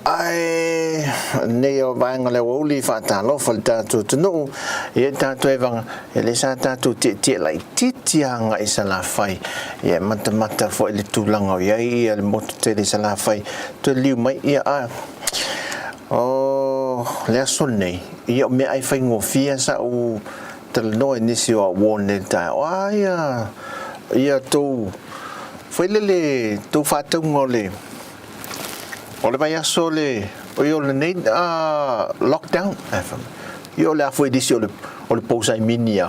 Ae nei o vaega le aoauli faatalofa le tatou atunuu, ia tatou evaga, e le sa tatou tietie laitiiti agai i Salafai, ia e matamata foi le tulaga o i ai ia le motu tele i Salafai, toe liu mai, ia a o le aso lenei, ia o meaai faigofie sa ou talanoa i nisi o au uo nei i le taeao, a ia, ia tou, foi lele, tou faatauga o le O le vaiaso le oi o lenei lockdown ia o le a foi nisi o le o le pou saimini a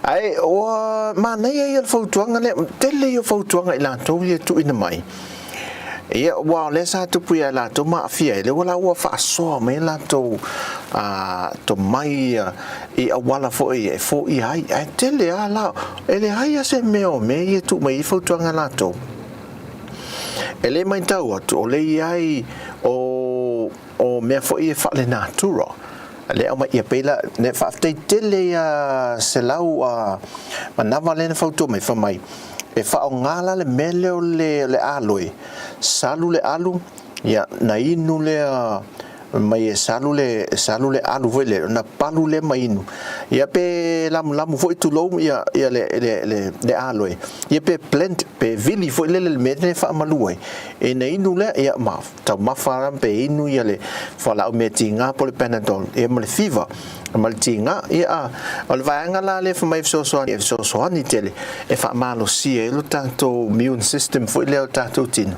ae ua manaia ia le fautuaga lea tele ia o fautuaga i latou ia tuuina mai ia ua o lea sa tupu ia latou ma aafia ai lea ua la ua faasoa mai latou tomai ia i auala foi e foia ai ae tele a la e leai a se mea o mea ia tuu mai ai fautuaga latou. E le matau atu o le i ai o o mea foi e faalenatura le aumai ia pei la ne faafetai tele ia selau a manava lea na fautua mai fai mai e faaaoga la le mea lea o le le aloe salu le alu ia na inu lea mai e salu le salu le alu foi lea ona palu lea ma inu ia pe lamulamu foi tulou ia ia le le le, le aloe ia pe blend pe vili foi lele le mea lea faamalu ai e na inu lea ia ma taumafa la pe inu ia le fualaau mea tiga po le Panadol ia ma le fever ma le tiga ia a o le vaega la lea fai mai fesoasoani e fesoasoani tele e faamalosia ai lo tatou immune system foi lea o tatou tino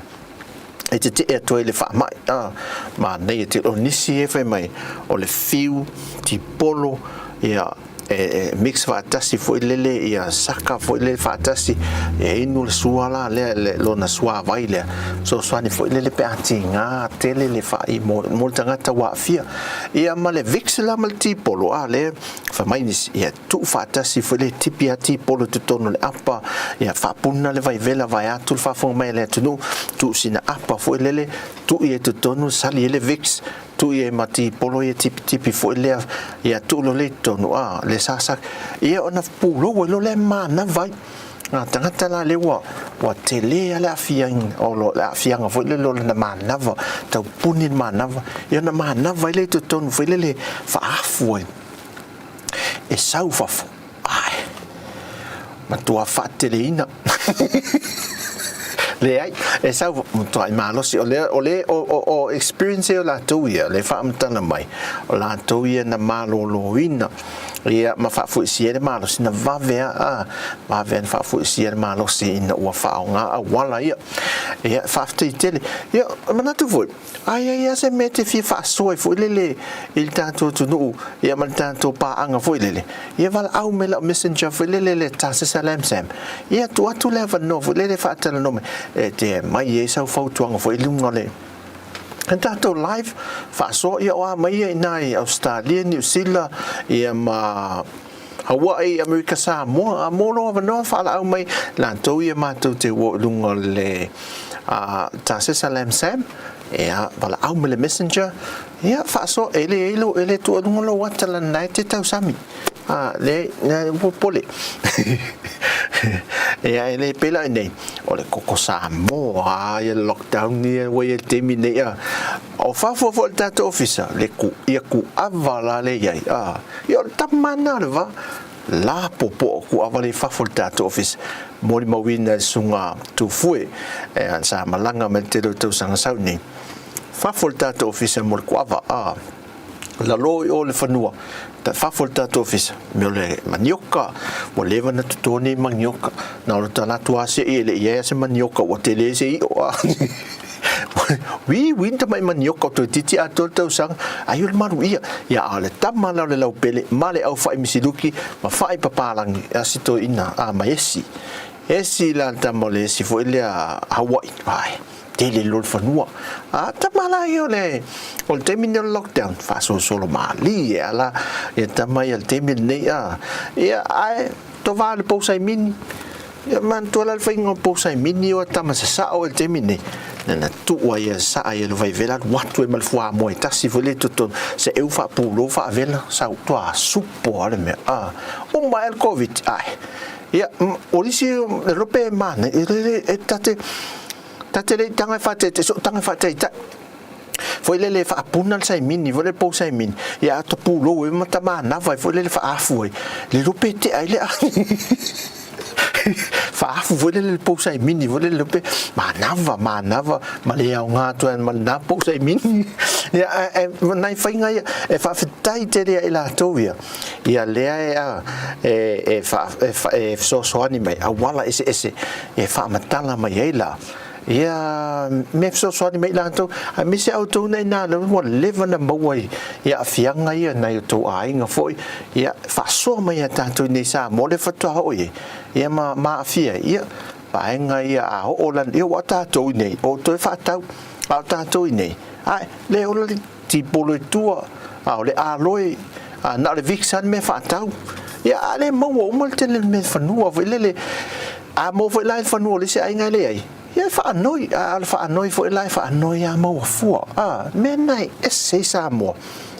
e tetee atu ai le faamai. A, manaia tele. O nisi e fai mai, o le fiu, tipolo, ia, e, e mix faatasi foi lele, ia saka foi lele faatasi, e inu le sua la lea, le, lona suavai lea, fesoasoani foi lele pe a tiga tele le fa'i mo, mo le tagata ua aafia. Ia ma le Vicks la ma le tipolo, a, lea fai mai nisi, ia tuufaatasi foi le tipi a tipolo i totonu o le apa, ia faapuna le vaivela vaeatu le faafofoga mai a le atunuu, tuu sina apa foi lele, tuu i ai totonu, sali ai le Vicks, tuu i ai ma tipolo ia tipitipi foi lea, ia tuu loa lea i totonu, a, le sasa, ia ona pulou ai loa lea manava ai. Ngā tagata la lea ua, ua tele a le aafiaga, o le aafiaga foi lele o lana manava, taupuni le manava, ia ona manava ai lea i totonu foi lele faaafu ai. E sau fafo, ae matua faateleina. Leai, e sau matuai malosi. O le, o le, o, o, o experience o latou ia, le faamatala mai, o latou ia na maloloina, ia ma faafoisia le malosi, na vave a, a vave na faafoisia le malosi ina ua faaaoga auala ia. Ia, faafetai tele. Ia, manatu foi, A i ai lava se mea e te fia faasoa ai foi lele i le tatou atunuu ia ma le tatou paaga foi lele, ia valaau mai lau messenger foi lele le Tasesa Lamsam. Ia tuu atu le avanoa foi lele e faatalanoa mai e te aumai ai sau fautuaga foi i luga o le tatou live faasoa ia o a mai ia i ina i Ausetalia, Niu Sila ia ma Hawaii, Amerika Samoa, a mo lou avanoa faalaau mai latou ia matou te ua i luga o le Tasesa Lam Sam, ia valaau mai le messenger, ia faasoa, e le ilo, e le tuu i luga lou ata lana e te tausami. A, le, le popole. Ia, e le pela i nei, o le koko Samoa, ia le lockdown ia, ua ia le taimi nei, a, o fafo foi le tatou ofisa, le ku, ia kuava la le iai, a, Ia o le tama lena o le va la popo o kuava le i fafo i le tatou ofisa molimauina e le susuga Tufue e sa malaga mai le tele o tausaga sau nei fafo i le tatou ofisa mo le kuava a lalo i o le fanua fafo i le tatou ofisa mea o le manioka ua leva na toto nei manioka na o le talaatu a sei e le i ai se manioka ua tele se io a Wī, wī ni tamai manioka o toeitiiti atoa le tausaga, ai o le malu ia. Ia, a o le tama la o le laupele, ma le au whai misiluki, ma whai papalangi, a si toeina, a ma esi. Esi la le tama o le esi foi lea Hawaii, ai, tele loa le fanua. A tama la ia o le, o le taimi nei o le lockdown, faasolosolo malie a la, ia tama ia le taimi lenei, a, ia, ae, tovā le pou saimini, Ia manatua la le faiga o pou saimini o tama sasao i le taimi nei. Na na tuu ai e saa ia le vaivela alu atu ai ma le fuamoa e tasi foi le totonu. Se eu faapulo faavela sau toa supo a le mea. A uma ae le Covid ae. Ia o nisi e rope e manaia e tate tate le i taga e faataitai so taga e faataitai. Foi lele faapuna le saimini foi lele pou saimini, ia ata pulou ai ma tamanava ai foi lele faaafu ai, le iloa pe tea ai le faaafu foi lele le pou saimini foi lele pe manava manava ma le aoga atu ai ma lena pou saimini. Ia ae nai faiga ia e faafetai tele ia i latou ia, ia lea e a e e e fesoasoani mai auala eseese e faamatala mai ai la ia mea fesoasoani mai latou, aemaise a outou na ina lea ua leva na maua i aafiaga ia nai o outou aiga foi, ia faasoa mai ia tatou i nei Samoa lea faatoa oo i ai, ia ma aafia ai, ia vaega ia a oo lana, ia ua tatou i nei, o outou e faatau, a o tatou i nei, ae le ola le tipolo i tua, a o le aloe, a na o le Vicks lava le mea faatau. Ia a le maua uma le tele o le mea fanua foi lele, a maua foi la i le fanua o le isi aiga e leai, ia e faanoi, a o le faanoi foi la e faanoi lava maua fua. A, mea na e ese ai Samoa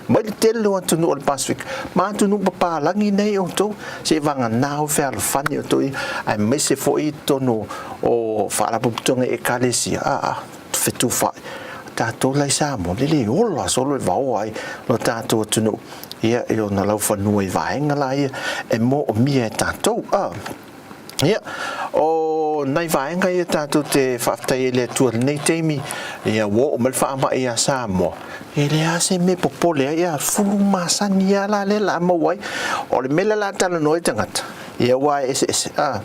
mai le tele o atunuu o le Pasefika ma atunuu papalagi nei outou, seiavagana o fealofani outou ia, aemaise foi i totonu o faalapotopotoga i Ekalesia, a, a, fetufaai. Tatou la i Samoa, le le ola solo e vaoa ai lo tatou atunuu, ia i ona laufanua i vaega la ia e moomia e tatou. A, ia, o nai vaega ia tatou te faafetai ai i le Atua i lenei taimi, ia ua oo mai le faamai ia Samoa, e leai lava se mea e popole ai, ia fulu masani lava la lea o le a maua ai. O le mea lea o le a talanoa ai tagata, ia aua e eseese, a,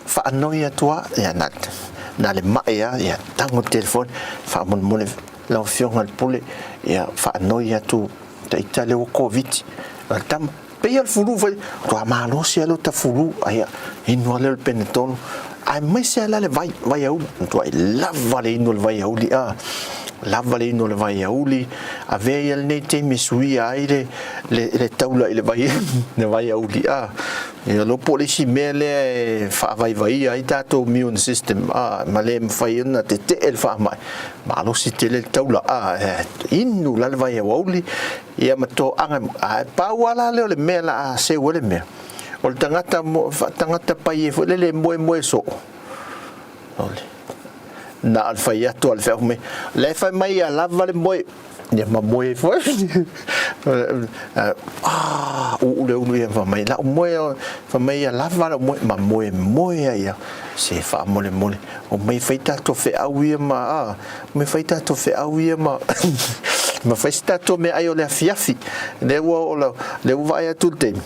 faanoi atu lava, ia na, na le mai lava, ia tago le telefoni, faamolemole lau Afioga i le Pule, ia faanoi atu ita lea ua Koviti. O le tama, pei lava o le fulu foi, matua malosi lava lea o ta fulu, aia, inu lava lea o le penetolo, aemaise lava la le vai, vaiauli, matuai lava le inu o le vaiauli, a, lava le inu o le vaiauli, avea ia lenei taimi e suia ai le, le, le taula i le vai, le vaiauli, a. Ia iloa po o le isi mea lea e faavaivaia ai tatou immune system, a, ma le mafai ona tetee le faamai, malosi tele le taula, a, e inu la le vaiauli, ia ma toaga, ae pau lava la lea o le mea la a seu ai le mea, o le tagata, tagata paie foi lele e moemoe soo, o le, na o le fai atu a le feau mai, la e fai mai ia lava le moe, ia ma moe foi. Ah, uu le ulu ia fai mai, lau moe, fai mai ia lava lau moe, ma moe moe ai ia, se faamolemole, omai fai tatou feau ia ma, ah, omai fai tatou feau ia ma, ma fai se tatou meaai o le afiafi, lea ua, lea ua vaai atu i le taimi.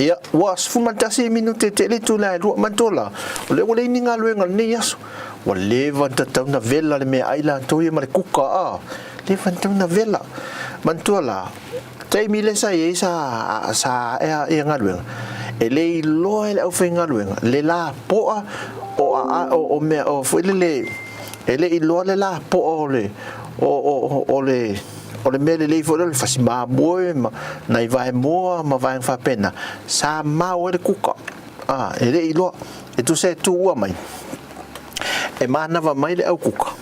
Ia, ua 11 minute te le itula e 2, manatua la, o lea ua leai ni galuega o lenei aso. Ua leva ona tatau ona vela le meaai latou ia ma le kuka, a, leva ona tatau ona vela. Manatua la, taimi lea sa i ai sa, sa ae ia galuega, e le iloa e le aufaigaluega le lapoa o, a, o, o mea, o foi lele, e le iloa le lapoa o le, o, o, o le, O le mea lelei foi lea o le fasi mamoe ma nai vaemoa ma vaega faapena, sa mao ai le kuka, a, e le i iloa. E tusa e tuua mai, e manava mai le au kuka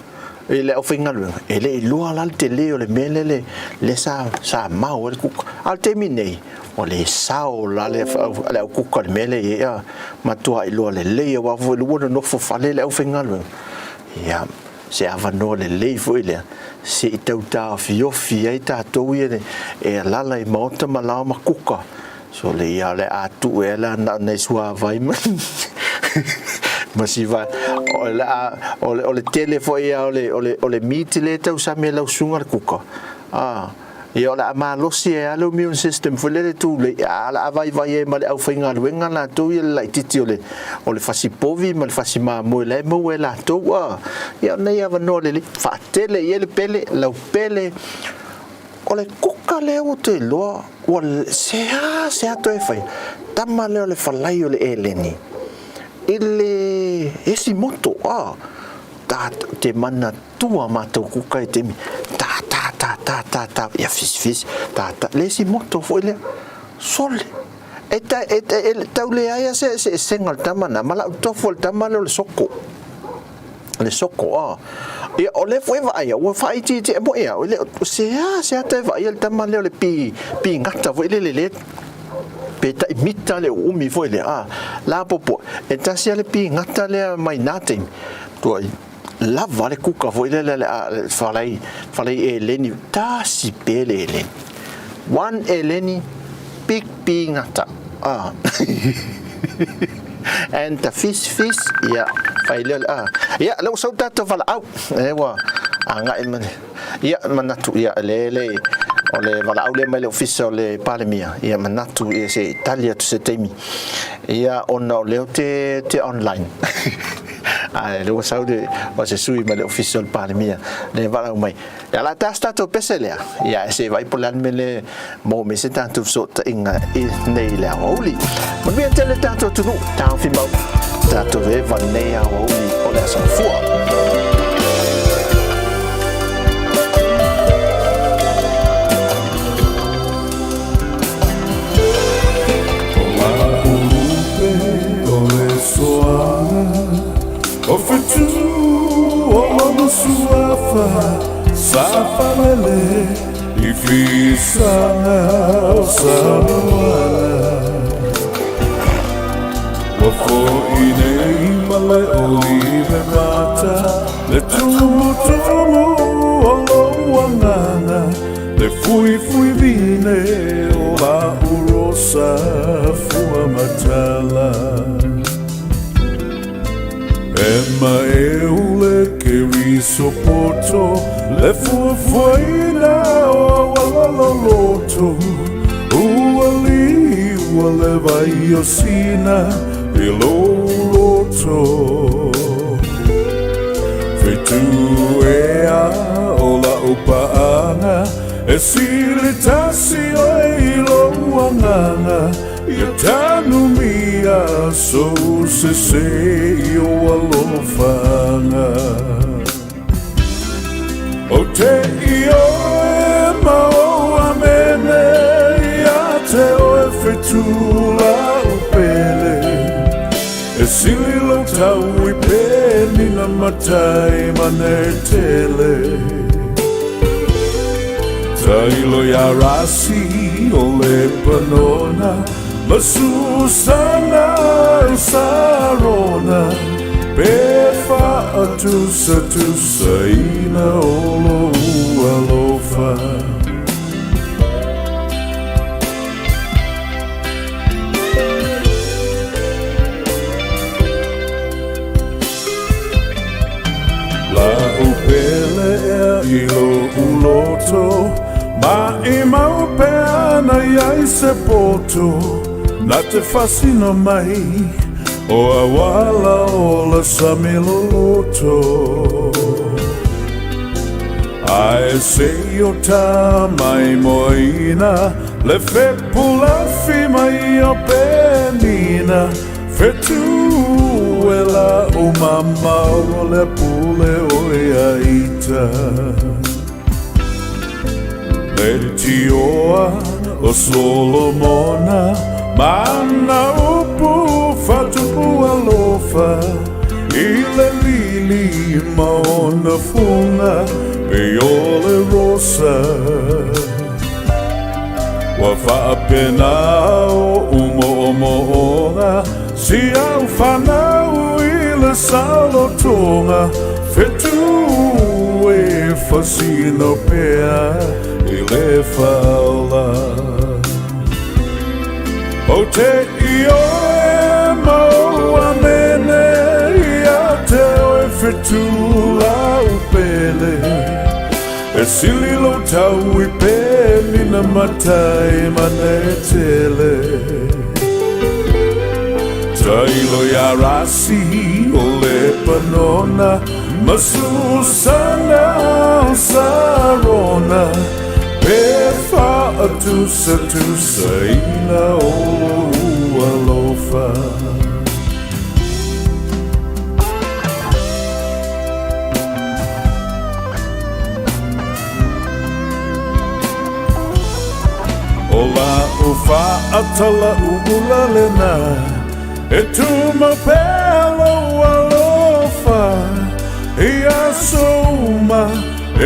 i le aufaigaluega, e le iloa la le tele o le mea lea lea sa, sa mao ai le kuka. A o le taimi nei, ua le sao la le, le au kuka i le mea lea i ai, a, matua iloa lelei aua foi ua nonofo fale le aufaigaluega. Ia, Se avanoa lelei foi lea se i tau taofiofi ai tatou ia e alala i maota ma lao ma kuka. Sole ia o le a tuu ea la na o nai suavai ma ma si vai. O le a o le o le tele foi ia o le o le o le meat lea e tausami e lau susuga le kuka. A Ia o le a malosi ai lava le immune system foi lele tulei, a o le a vaivai ai ma le aufaigaluega latou ia le laitiiti o le o le fasi povi ma le fasi mamoe la e maua e latou a. Ia o nei avanoa lelei, faatele i ai le pele, lau pele, o le kuka lea ua toe iloa ua sea sea toe fai, tama lea o le falai o le eleni i le esi moto a. Ta te manatua matou kuka i taimi ta ta ta ta ta ta ia fisifisi ta ta le isi moto foi lea sole e ta e, e, e tau leai a se eseesega o le tama na ma lau tofu o le tama lea o le soko le soko a ia o lea foi vaaia ua faaitiitia mo ia o le se a se a toe vaaia le tama lea o le pi pi gata foi lele le pe tai mita le uumi foi lea a lapopo e tasi a le pi gata lea mai nā taimi tuai. lava le kuka foi lele le a falai falai eleni tasi pe le eleni. One eleni big pigata. Ah. And the fish fish ia fai lea ah. Ia le ua sau tatou valaau. E ua agai ma ia manatu ia le le o le valaau lea mai le ofisa o le Palemia ia manatu ia se tali atu se taimi ia ona o lea te te online ae le ua sau le o se sui mai le ofisa o le Palemia le valaau mai ia la tas tatou pese lea ia e se vai po le mea le mo me se tatou fesootaiga i nei le aoauli. Manuia tele tatou atunuu, taofi mau tatou eva nei aoauli o le Aso Gafua. O fetu o lona suafa sa falele i fisaga o Samoana. Ua fo'i nei ma le olive mata le tumutumu o lou agaga le fuifui vine o la'u rosa fua matala. E maeu le keriso poto le fuafuaina o auala loloto ua liua le vai o Sina i lou loto. Fetu ea o la'u paaga e sili tasi oe i lou agaga ia tanumia sou sese i ou alofaga. Ou te ioe ma ou amene ia te oe fetu la'u pele e sili lou tau i penina matai manetele. Tailo ia Rasi o Lepanona ma Susana o Sarona pe faatusatusaina o lou alofa. La'u pele ea i lo'u loto Maʻimau pe ana iai se poto Na te fasina mai o auala o le sami loloto Ae se i o ta maimoaina Le fepulafi mai o Penina Fetu e la'u mamao o le pule oe a ita. Le tioa o Solomona ma ana upu faatupu alofa i le lili ma ona fuga pei o le rosa. Ua faapena oʻu moomooga si au fanau i le saolotoga fetu e fasino pea i le faaola. Ou te ioe ma ou amene ia te oe fetu lau pele E sili lou tau i penina matai manetele. Tailo ia Rasi o Lepanona ma Susana o Sarona pe faatusatusaina o lou alofa. O la'u faatalauula lena e tumau pea lou alofa i aso uma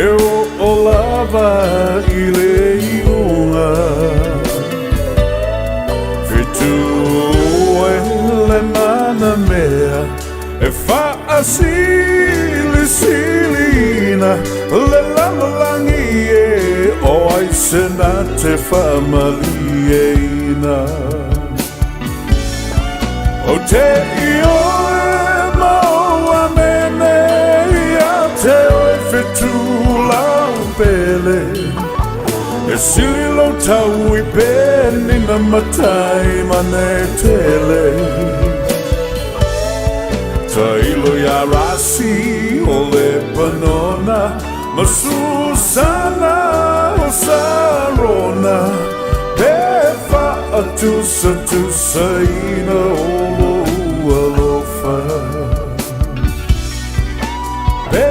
e oo lava i le iuga. Fetu e le mana mea e faasilisili. te faamalieina. Ou te ioe ma ou amene ia te oe fetulau pele. E sili lou tau i penina matai manetele. Tailo iā Rasi o Lepanona ma Susana o Sarona pe faatusatusaina o lou alofa. Pe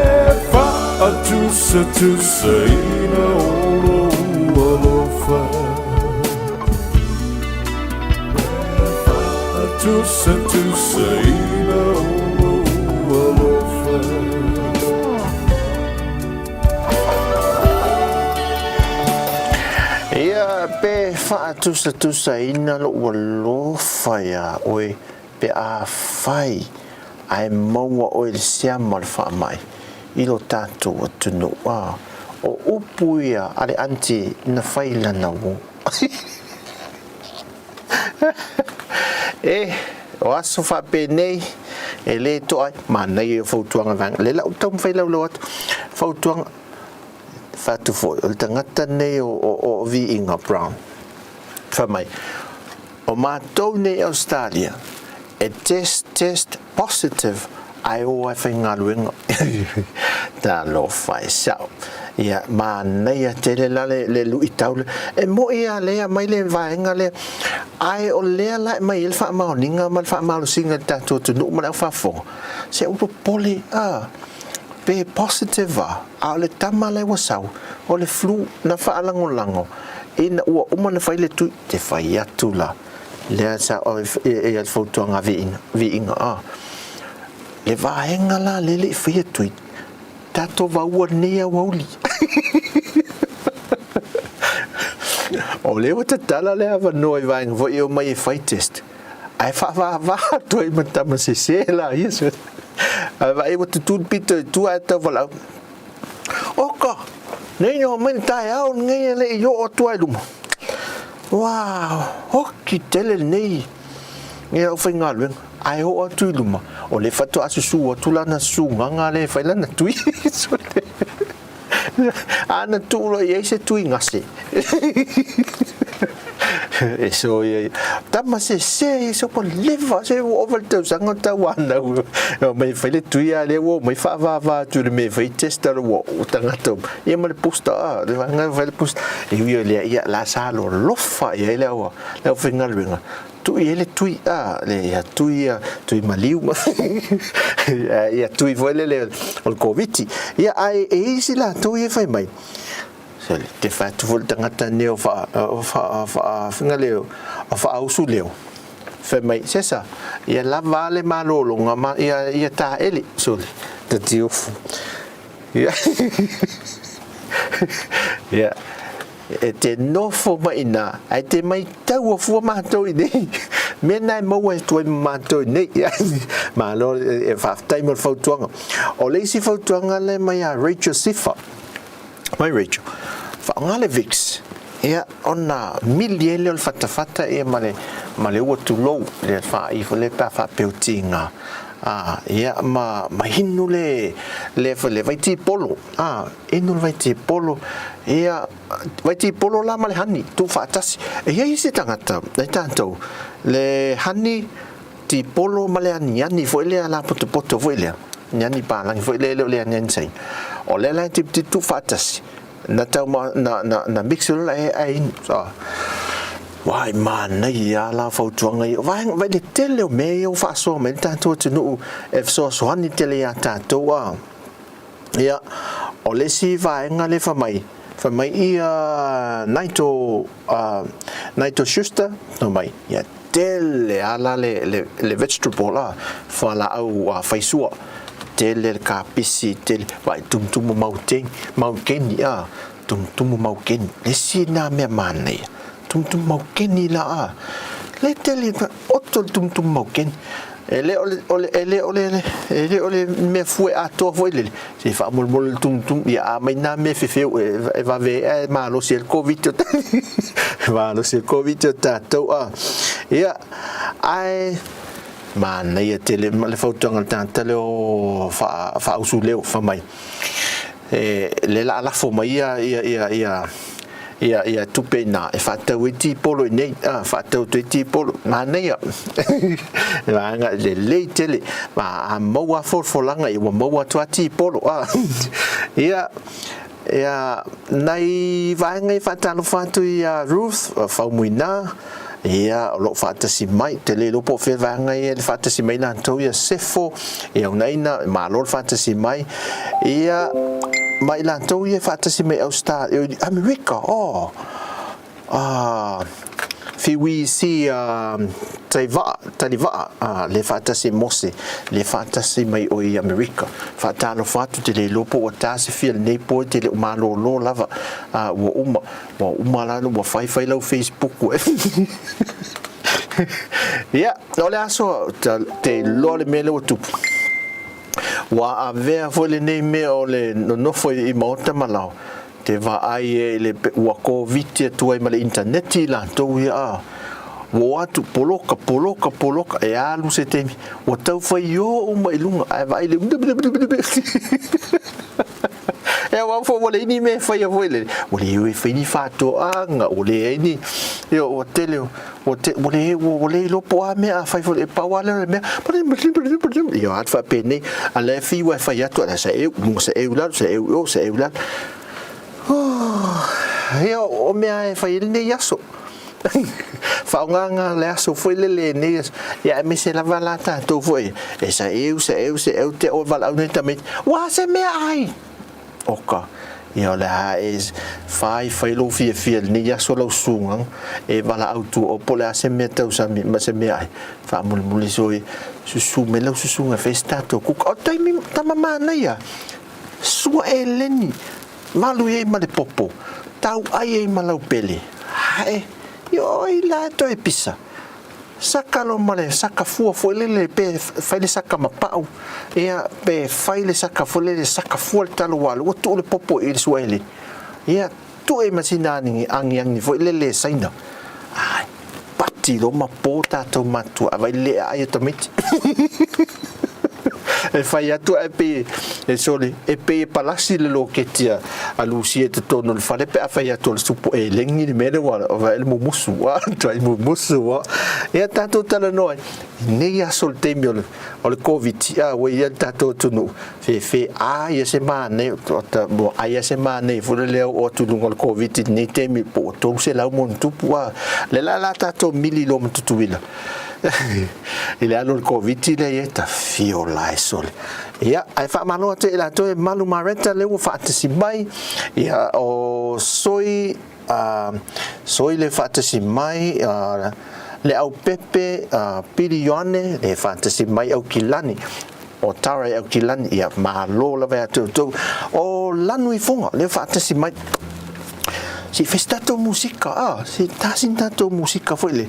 faatusatusaina o lou alofa. Faatusatusaina o lou alofa. Ia, pe faatusatusaina lou alofa iā oe pe afai ae maua oe i le siama o le faamai i lo tatou atunuu. A, o upu ia a le aunty na fai i lana uo. E, o aso faapenei, e le toa ai, manaia ia o fautuaga vaega. Lea la ua taumafai laulau atu, fautuaga, fai atu foi, o le tagata lenei o, o, o Viiga Brown, fai mai, o matou nei i Australia, e test, test positive, ae o lava e faigaluega. Talofa e sao. Ia, manaia tele la le, le luitau lea. E moi lava lea aumai le vaega lea, ae o lea la e aumai ai le faamaoniga ma le faamalosiga i le tatou atunuu ma le aufaafofoga, se ua popole, a, pe positive lava, a o le tama la e ua sau, o le flu na faalagolago ina ua uma ona fai le tui, te fai atu la, lea sa e ia le fautuaga a Viiga, Viiga, a, le vaega la lea e le i faia tui, tatou vaua lenei aoauli. O lea ua tatala le avanoa i vaega foi e omai e fai test, ae faavavaa atu ai ma tama sese la ia. Ae vaai ua tutu le pito i tua ae tau valaau. Oka, nei no mai le taeao lenei e le i oo atu ai luma. Ua hoki tele lenei i lau faigaluega, ae oo atu i luma, o lea faatoa susu atu lana susugaga lea e fai lana tui. Ana tuu loa i ai se tui gase. E so ia ia. Tama sese ia se ua leva se ua ova le tausaga o tauanau. Mai fai le tui a lea ua omai faavava atu i le mea e fai test a ua tagata uma. Ia ma le booster a, le vaega e fai le booster. E ui o lea ia la sa lolofa i ai le au le aufaigaluega. Tuu i ai le tui a, le ia tui ia tui maliu ma ia tui foi lele o le Koviti. Ia ae e i ai isi latou ia e fai mai, Sole, te fai atu foi le tagata nei o faa, o faa, faa, faiga leo, o faaausu leo, fai mai, Sesa, ia lava a le malologa ma ia, ia taele, sole, tatiofu. Ia, ia, e te nofo mai inā, ae te maitaua fua mātou i nei mea na e maua atu ai ma mātou i nei. Malo, e faafetai mo le fautuaga. O le isi fautuaga lea mai a Rachel Sifa, Mai Rachel, faaaoga le Vicks, ia, ona mili ai lea o le fatafata ia ma le, ma le ua tulou, le faaii foi lea pe a faapea o tiga. A, ia, ma, ma inu le, le, le vaitipolo, a, inu le vaitipolo, ia, vaitipolo la ma le honey, tuufaatasi. E i ai isi tagata, e tatou, le honey, Tipolo ma le aniani foi lea lapotopoto foi lea, aniani palagi foi lea e le o le aniani Saina. O lea la e tipitipi tuufaatasi, na tau ma, na, na, na mix loa la e ae inu. So, wai manaia lava la fautuaga ia. Vaega, vai le tele o mea ia ua faasoa mai le tatou atunuu e fesoasoani tele iā tatou a. Ia, o le isi vaega lea fai mai, fai mai ia Naito, Naito Schuster, fai mai, ia tele lava la le, le, le vegetable la, fualaau faisua, tele le kapisi, tele, vaai tumutumu mauteni, maukeni a, tumutumu maukeni, le isi lena mea manaia, tumutumu maukeni la a, Le tele oto le tumutumu maukeni. E le o le, o le, e le o le, e le o le mea fue atoa foi lele. Se faamolemole le tumutumu, ia a mai nā mea fefeu e, e vave e malosi e le Covid o malosi e le Covid o tātou a. Ia, ae manaia tele ma le fautuaga a le tagata lea o Faausuleo fai mai. E, le la lafo mai ia ia ia ia ia ia tupe ina e faatau ai tipolo i nei a faatau atu ai tipolo manaia vaega lelei tele ma a maua folafolaga ia ua maua atu a tipolo a ia ia nai vaega i faatalofa atu ia Ruth Faumuina ia o loo faatasi mai te le iloa po o fea vaega ia le faatasi mai latou ia Sefo ia Unaina malo le faatasi mai ia ma i latou ia faatasi mai Australia Amerika oh ah Whiwi si Taivaa Talivaa ah le faatasi Mose le faatasi mai o i Amerika faatalofa atu te le iloa po ua ta se fia lenei po te le o malolo lava ah ua uma Ua uma la ua fai fai lau Facebook ua Ia, o le aso te iloa le mea lea ua tupu. Ua avea foi lenei mea o le nonofo i maota ma lao, te vaai e i le ua koviti atu ai ma le initaneti i latou ia a. Ua o atu poloka, poloka, poloka, e alu se taimi, ua tau fai o uma i luga ae vaai le E au foi ua leai ni mea e faia foi lele, ua le e fai ni faatoaga, ua leai ni, io ua tele, ua te, ua le, ua le iloa po o a mea a fai foi, e pau lava lea o le mea, io a faapenei, a la e fiu lava e fai atu, a la sa eu, luga sa eu i lalo, sa eu i o, sa eu i lalo. Ia, o mea e fai ai lenei aso. Faaaogaga le aso foi lele i lenei aso. Ia aemaise lava la tatou foi e saeu, saeu, saeu te o valaau nei tamaiti. Ua se mea ai? Oka. Ia o le a e fai fai lou fiafia i lenei aso lau susuga e valaau tua o po o le a se mea tausami ma se mea ai. Faamulimuli soi susu mai lau susuga e fai se tatou kuka. O taimi tama manaia. Sua eleni Malu i ai ma le popo, tau ai ai ma lau pele, hae, i oi la e toe pisa. Saka lo ma le saka fua foi lele pe fai le saka ma pau, ia pe fai le saka foi lele saka fua le talo ua ua tuu le popo i le suaele. Ia tuu ai ma sina agiagi foi lele e saina. Ai, pati lo ma po tatou matua, a vai le aai o tamaiti. E fai atu ae pei e sole, e pei e palasi le loketi a Lucy e totonu o le fale pe a fai atu o le supo e lengi le mea lea ua vaai le mumusu, a tuai mumusu a. Ia tatou talanoa ai, nei aso le taimi o le o le Koviti, a ua i ai le tatou atunuu, fefe a ia se manaia, ua ai a se manaia foi lele oo atu i luga o le Koviti i lenei taimi po ua 300 ma ona tupu a. Le la la tatou mili loa ma Tutuila i le alu o le Koviti lea i ai, ta fio la e sole. Ia, ae faamalo atu i latou e malu Mareta lea ua faatasi mai, ia o Soi Soi le faatasi mai, le Aupepe, Pili Ioane le faatasi mai Aukilani, o Tara i Aukilani, ia malo lava ia te outou. O Lanu i Foga le faatasi mai. Se i fai se tatou musika, a, se i tasi ni tatou musika foi le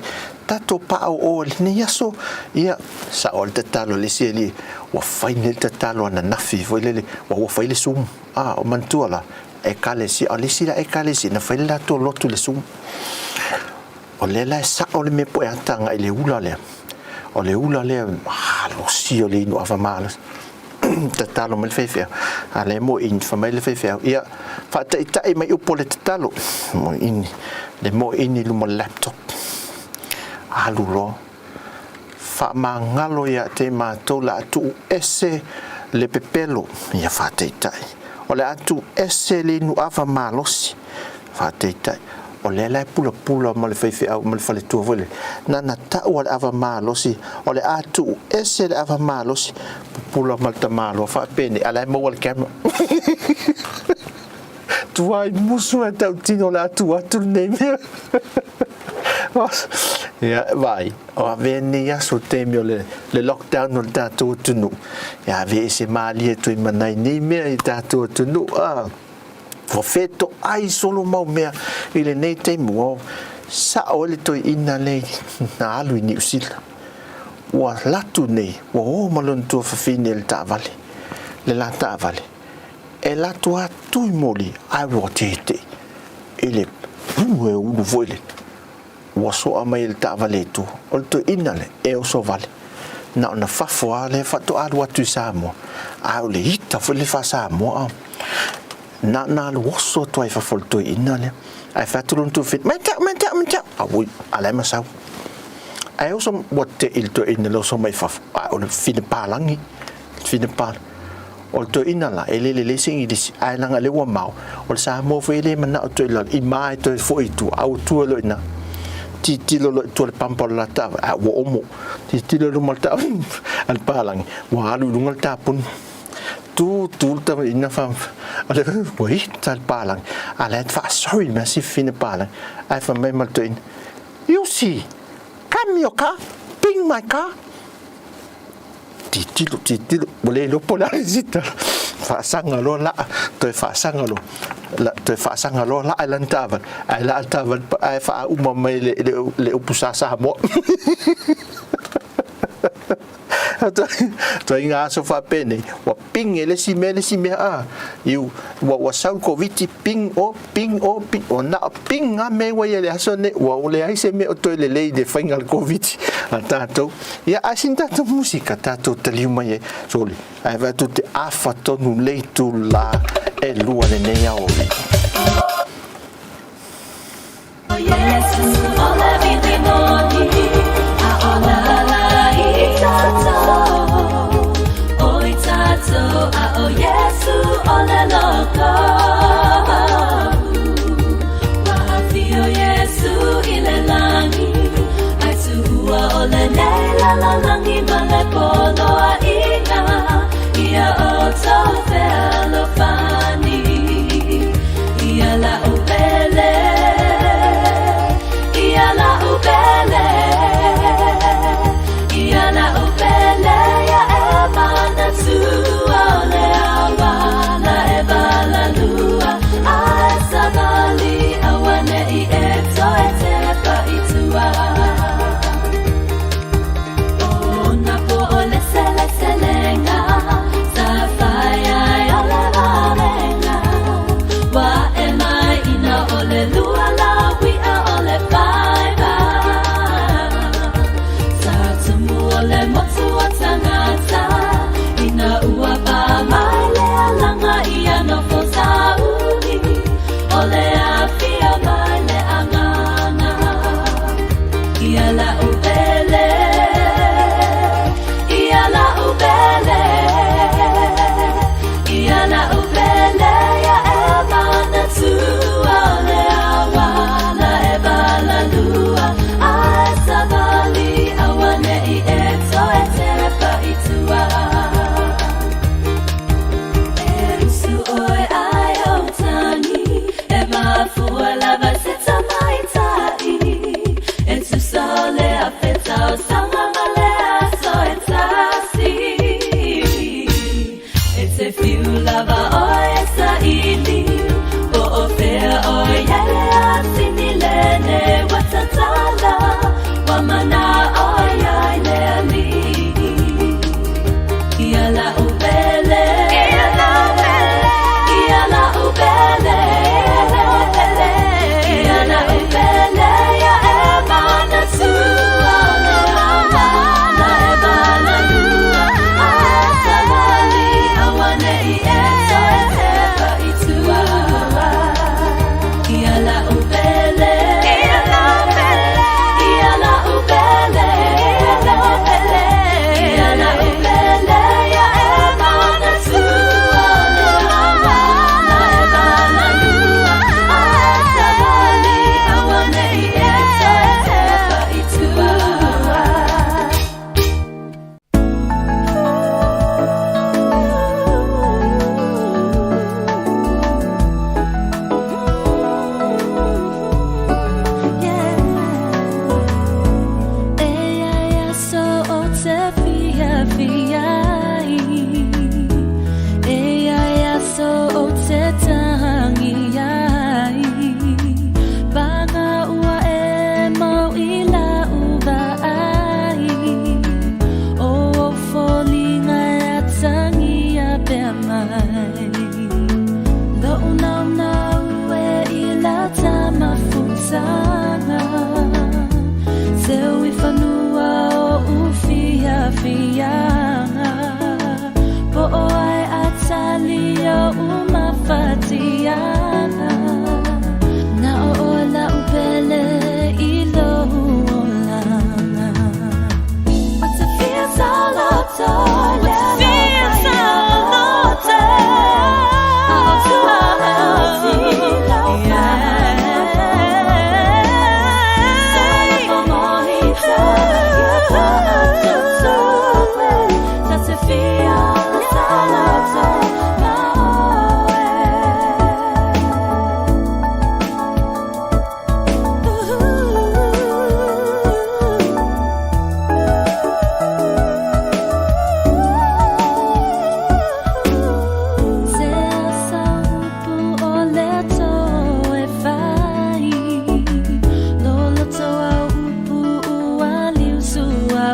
tatou pao'o i lenei aso. Ia, sao le tatalo a le isi alii, ua fai nei le tatalo ananafi foi lele, ua fai le Zoom, a, o manatua la, Ekalesia, o le isi la Ekalesia na fai le latou lotu i le Zoom. O lea la e sao le mea po e ata agai i le ula lea. O le ula lea malosi o le inu ava malosi. Tatalo mai le faifeau. A lea mo ini, fai mai le faifeau. Ia, faataitai mai upu o le tatalo. Mo ini, le mo ini luma laptop. Alu loa. Faamagalo ia te matou le a tuu ese le pepelo, ia faataitai. O le a tuu ese le inu ava malosi, faataitai. O lea la e pulapula ma le faifeau ma le faletua foi lele, na ona tau lava le ava malosi, o le a tuu ese le ava malosi, pupula ma le tamaloa faapenei, a o la e maua le camera. Tuai musu e tautino o le a tuu atu lenei mea. Ia, vaai, o avea nei aso taimi o le, le lockdown o le tatou atunuu. Ia ave ese malie toe manai nei mea i tatou atunuu. Ah, ua fetoai solo mau mea i lenei taimi. Ua Sa'o ai le toeaina lea na alu i Niu Sila. Ua alu atu nei, ua o ma lona tuafafine i le taavale, le la taavale, e alu atu lava tui moli ae ua tete'i i le pulu e ulu foi le ua soa mai e le taavale i tua. O le toeaina lea e oso vale. Na ona fafo lava lea faatoa alu atu i Samoa, a o le ita foi le faa-Samoa. Na ona alu oso atu lava i fafo o le toeaina lea. Ae fai atu lona tuafafine, Mai te au, mai te au, mai te au. Auoi, a la e masau. Ae oso, ua te'i le toeaina le oso mai fafo, a o le fine palagi, le fine palagi. O le toeaina la, e le lelei se Igilisi, ae leaga o lea ua mao, o le Samoa foi e le manao toe i lalo, i ma e toe foi i tua, a ua tua loa i ina. Tilotilo loa i tua i le pampa o le la taavale, a ua omo. Tilotilo i luma o le taavale a le palagi, ua alu i luga le tapuni. Tu, tu le toeaina fa, ua ita le palagi, a la e faa-sorry mai si fine palagi. Ae fai mai ma le toeaina, You see, come your car, bring my car. Tilotilo, tilotilo, ua le iloa po o le a le sita. Faasaga loa laa, toe faasaga loa, la, toe faasaga loa laa i lana taavale, ae laa le taavale ae faauma mai le, le, le upu sa Samoa. Ituaiga aso faapenei, ua ping e le isi mea le isi mea a. Iu, ua, ua sau le Koviti, ping o, ping o, ping, ua na o ping lava mea ua i ai i le aso lenei, ua leai se mea o toe lelei i le faiga o le Koviti a tatou. Ia, ae sina tatou musika tatou taliu mai ai. Sole, ae vaai atu te afa tonu le itula e 2 lenei aoauli.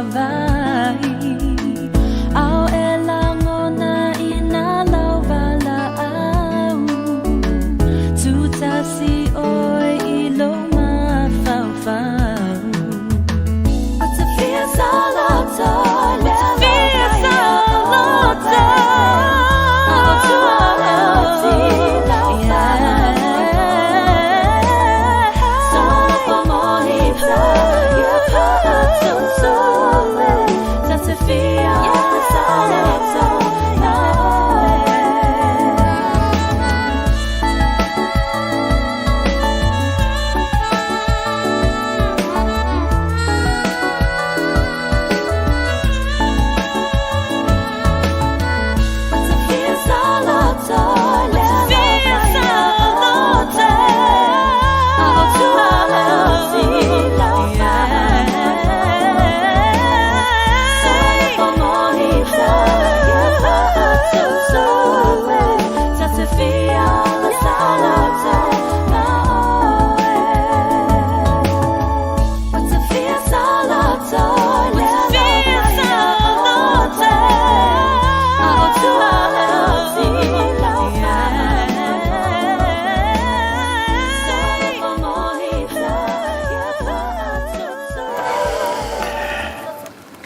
vaavaai, Ao e lagona i nā lau walaʻau, Tūtasi ʻoe i lou mafaufau. Ua te fia saoloto le alofa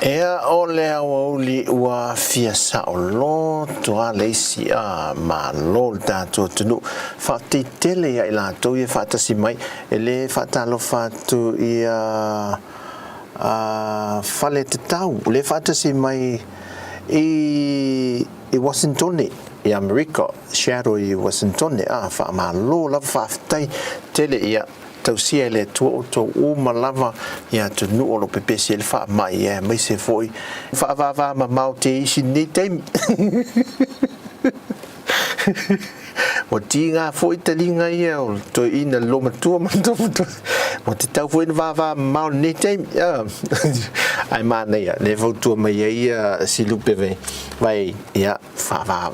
Ea o le aoauli ua fia saoloto a le isi a Malo le tatou atunuu. Faafetai tele ia i latou ia faatasi mai e le faatalofa atu ia a Faletatau le faatasi mai i i Wasintone i Amerika, Seattle i Wasintone a faamalo lava faafetai tele ia tausia e le Atua outou uma lava i atunuu o lo pepesi ai le faamai aemaise foi faavavaa mamao te isi nei taimi. Ua tiga foi taliga ia o le toeaina le loomatua ma le tomatua. Ua tatau foi ona vava mamao lenei taimi. Ae manaia lea e fautua mai ai ia Silupe vai, vai ia faava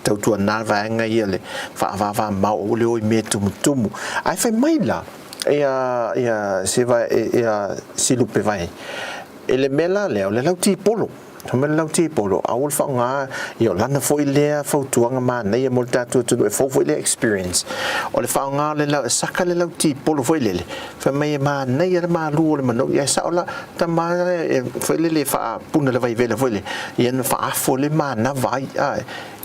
tautuana le vaega ia le faavava mamao aua le o i mea tumutumu. Ae fai mai la ia ia se vai ia Silupe vai e le mea la lea o le lautipolo. Fai mai le lautipolo, aua le faaaoga, ia o lana foi lea fautuaga manaia mo le tatou atunuu e fou foi lea experience. O le faaaoga o le lau, e saka le lautipolo foi lele, fai mai e manaia le malu o le manogi, ae sao la tama e foi lele e faapuna le vaivela foi lele, ia na faaafo le manava ai, a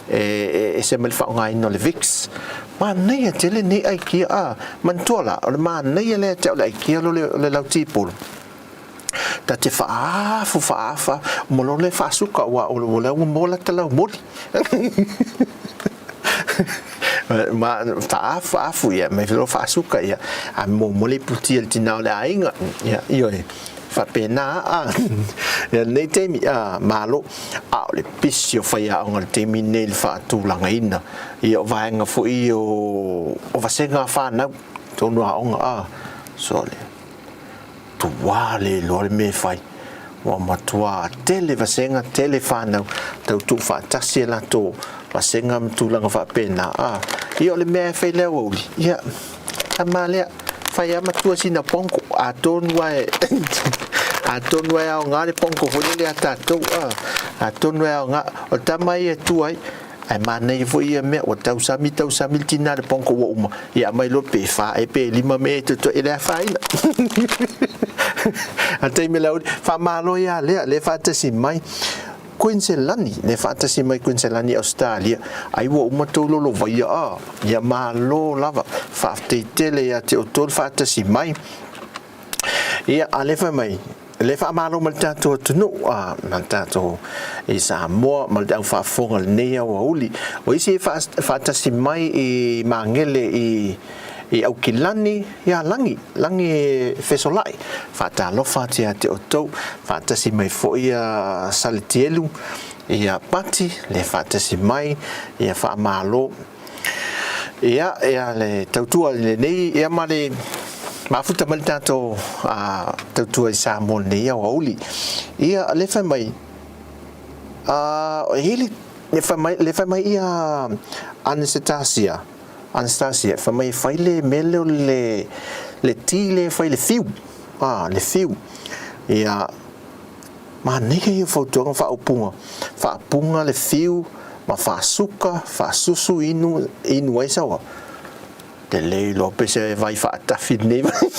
e ese mai le faaaogaina o le Vicks. Manaia tele nei aikia, a manatua la, o le manaia lea te au le aikia lo le lautipolo. Ta te faaafu faaafa ma lo le faasuka ua o lea ua maua lata laumoli. Ma faaafu faafu ia me lo faasuka ia a mo mo le puti le tina o le aiga ia ioe faapena a ia nei taimi a malo a o le pisi o faiaoga le taimi nei le faatulagaina ia o vaega foi o o vasega a whanau tonu aoga a so le Tuā le iloa le mea e fai. Ua matuā tele vasega, tele whānau, tau tuufaatasi e latou vasega ma tulaga faapena. Ā, ia o le mea e fai le aoauli, ia, tama lea, fai a matua sina pongo, atonu a e, atonu a e aoga le pongo foi lele a tatou, ā, atonu e aoga, o le tama ia e tu ai, Ae manaia foi ia mea, ua tausami tausami le tina le pongo ua uma, ia aumai loa pe fa ea pe lima mea e totoe, e le afaina. A taimi le auli, faamalo ia lea, lea faatasi mai Kuiniselani, lea faatasi mai Kuiniselani Ausetalia, ai ua uma tou lolovaia a, ia malo lava, faafetai tele ia te outou le faatasi mai. Ia, a lea fai mai, le faamalo ma le tatou atunuu a ma le tatou i Samoa ma le au faafofoga lenei aoauli. O isi e faatasi mai i Magele i i Aukilani ia Lagi, Lagi e fesolai. Faatalofa atu ia te outou, faatasi mai foi ia Saletielu ia Pati, le faatasi mai ia faamalo. Ia, ia le tautua i lenei, ia ma le mafuta mai le tatou a, tautua i Samoa lenei aoauli. Ia, le fai mai, a, e le, le fai mai, le fai mai ia Anastasia, Anastasia, fai mai e fai le mea lea o le, le ti lea e fai le fiu, a, le fiu. Ia, Manaia ia o fautuaga ma faaupuga, faapuga le fiu ma faasuka, faasusu inu, inu ai saoa. Te le iloa pe se vai faatafi lenei vai.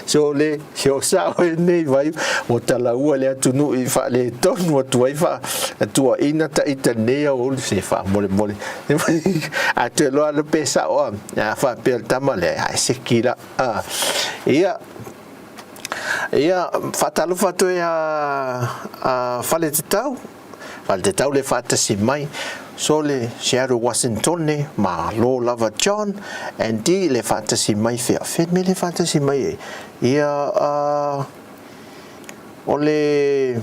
So le, se o sao e nei vai, ua talaua le atunuu i faaletonu atu ai faa, tuuaina ta ita nei aoauli se faamolemole. A toe loa le pe sao a, a faapea le tama lea, ai se kila. A, ia, Ia, faatalofa atu e a Faletatau, Faletatau le faatasi mai, Sole Seattle Wasintone, malo lava John, Andy le faatasi mai fea, fea le mea le faatasi mai ai? Ia, a, o le,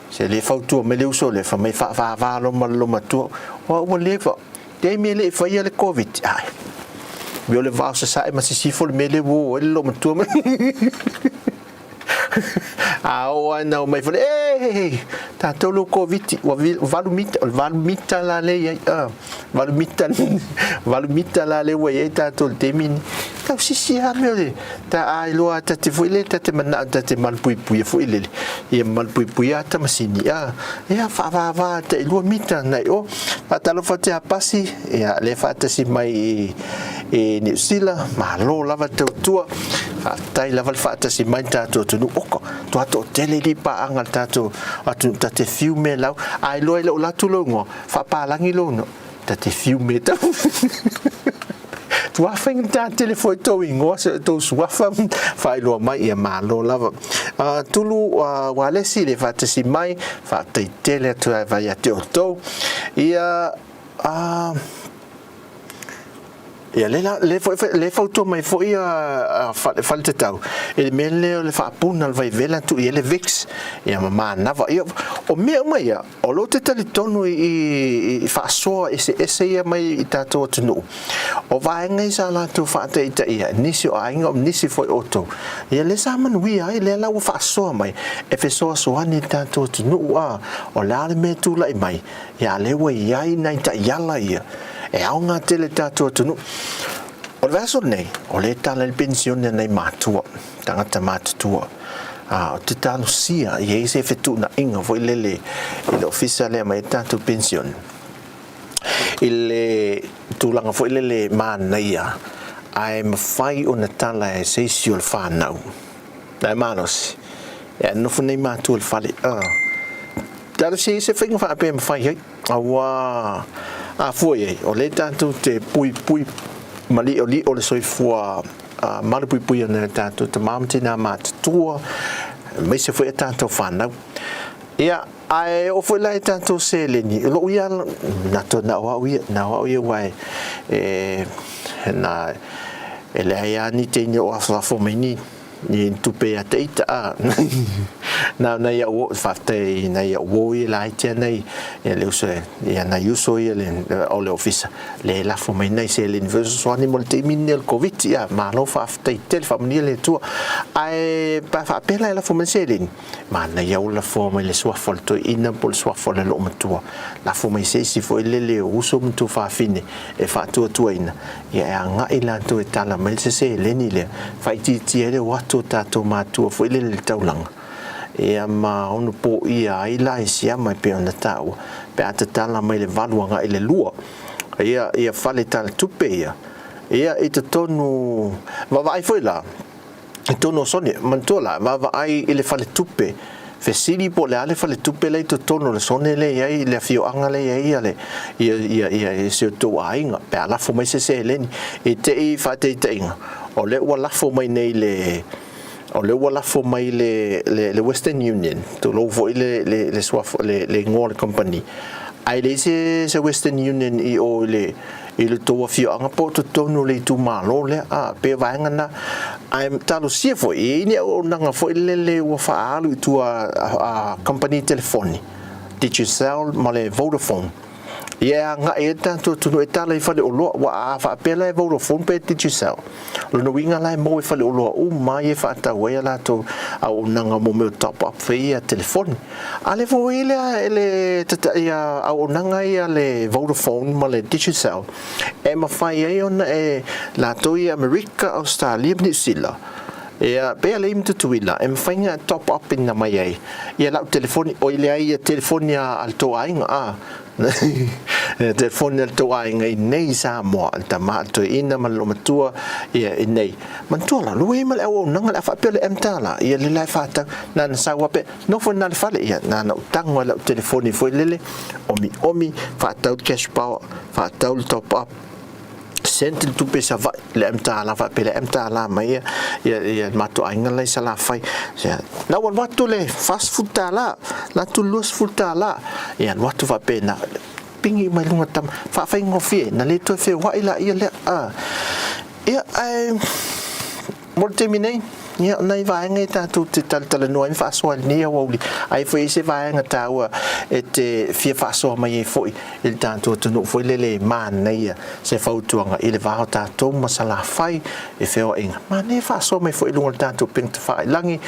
se le fautua mai le uso lea, fai mai faavava loma le lomatua, o au ua leva, Taimi e le i faia le Koviti, ai, mea o le vao sasae ma sisifo le mea lea ua oo ai le loomatua mai. A oo lava ina omai fale, e, tatou le Koviti, ua 8 mita, o le 8 mita la lea i ai, 8 mita, 8 mita la lea ua i ai tatou i le taimi lenei. Tau sisi lava mea o le, ta a iloa ta te foi lele, ta te manao ta te malupuipuia foi lele, ia malupuipuia ata masini, a, ia faavava ta i 2 mita nai o. Faatalofa atu ia Pasi, ia lea faatasi mai i, i Niu Sila, malo lava le tautua, faafetai lava le faatasi mai le tatou atunuu, oka, toa toatele li paaga le tatou atunuu, ta te fiu me lau, a iloa i lou latu lou igoa, faapalagi lou igoa, ta te fiu me tau. Tuafaigata tele foi tou igoa se tou suafa faailoa mai ia malo lava. Tulu Walesi le faatasi mai, faafetai tele atu lava ia te outou. Ia ia le la le foi le fautua mai foi a fale tatau i le mea lea o le faapuna le vaivela tuu i ai le Vicks ia ma manava. Ia o mea uma ia O lo o te talitonu i faasoa eseese ia mai i tatou atunuu, o vaega ia sa latou faataitaia, nisi o aiga o nisi foi o outou, ia lea sa manuia ai, lea la ua faasoa mai e fesoasoani i le tatou atunuu, a o le a le mea e tulai mai, ia a lea ua i ai nai taiala ia e aoga tele i le tatou atunuu. O le vaiaso lenei, o lea e tala ai le penisione a nai matua. tagata matutua. A, ou te talosia i ai se fetuunaiga foi lele i le ofisa lea mai ai tatou pension i le tulaga foi lele manaia ae mafai ona tala e se isi o le whanau. Na e malosi. E nofo nei matua i le fale. Talosia i se whainga whaapea mawhai ai. Aua a fua i ai, o lea tatou te puipui ma liʻoliʻo le soifua malupuipuia o nai o tatou tama ma tinā matutua, aemaise foi a tatou fanau. Ia, ae oo foi la i tatou seleni, o lou ia, na to na o au ia, na o au ia aua e, na, e leai lava ni teine o afoafo mai ni, ni tupe ia te ita a na nai au o faafetai nai au o ia laiti a nai ia le uso ia nai uso ia le o le ofisa le lafo mai nai seleni fesoasoani mo le taimi lenei o le Koviti ia malo faafetai tele faamanuia le Atua ae pe a faapea la e lafo mai seleni manaia ua lafo mai le suafa o le toeaina po o le suafa o le loomatua lafo mai se isi foi lele o uso ma tuafafine e faatuatuaina ia e agai latou e tala mai le se seleni lea, faaitiitia ai le o atu o tatou matua foi lele i le taulaga, ia ma ono poia ai la i siama e pei ona taua, pe a tatala mai le 8 agai i le 2, ia, ia fale tala tupe ia, ia i totonu, vaavaai foi la, i totonu o Sone, manatua la, vaavaai i le faletupe, fesili po o le a le faletupe la i totonu o le Sone lea i ai, le afioaga lea i ai ia le, ia, ia, ia, ia si o tou aiga, pe a lafo mai se seleni. I te i faataitaiga, o lea ua lafo mai nei le, o lea ua lafo mai le, le, le Western Union, tulou foi le, le, le suafa, le, le igoa o le kamupani, ae leai se, se Western Union i o i le, i le tou afioaga po o totonu o le itumalo lea, a, pe vaega na. Ae talosia foi, e i ai ni auaunaga foi lele ua faaalu i tua a kamupani telefoni, Digicel ma le Vodafone, ia e agai ai le tatou atunuu e tala i faleoloa, aua a faapea la e Vodafone pe Digicel, o lona uiga la e maua i faleoloa uma lava ia e faatau ai a latou auaunaga mo mea o top up foi ia telefoni. A le foi lea e le ia auaunaga ia a le Vodafone ma le Digicel e mafai ai ona e latou i Amerika, Ausetalia ma Niu Sila Ia, pei a lei ma Tutuila, e mafai ona top up ina mai ai ia lau telefoni, oi leai ia telefoni a le tou aiga, a telefoni a le tou aiga i nei i Samoa, le tama a le toeaina ma le loomatua, ia i nei. Manatua la, lua i ma le auaunaga le a faapea le M-Tala, ia le la e whātau, nā na sau ape, nofo nā le fale, ia nā na utango lau telefoni foi lele, omi omi, whātau cash power, whātau le top up, sent le tupe Savaii le M-Tala faapea le M-Tala mai ia ia ia le matou aiga la i Salafai ia na ua alu atu le 40 tala la atu le 20 tala ia alu atu faapena pigi mai luga tama faafaigofie na le toe feoai laia lea a ia ae Mo le taimi nei, ia, o nai vaega e tatou te talatalanoa ai ma faasoa i lenei aoauli, ai foi i se vaega taua e te fia faasoa mai ai foi i le tatou atunuu foi lele e manaia se fautuaga i le va o tatou ma Salafai i feoaiga. Manaia e faasoa mai foi i luga o le tatou upega tafailagi,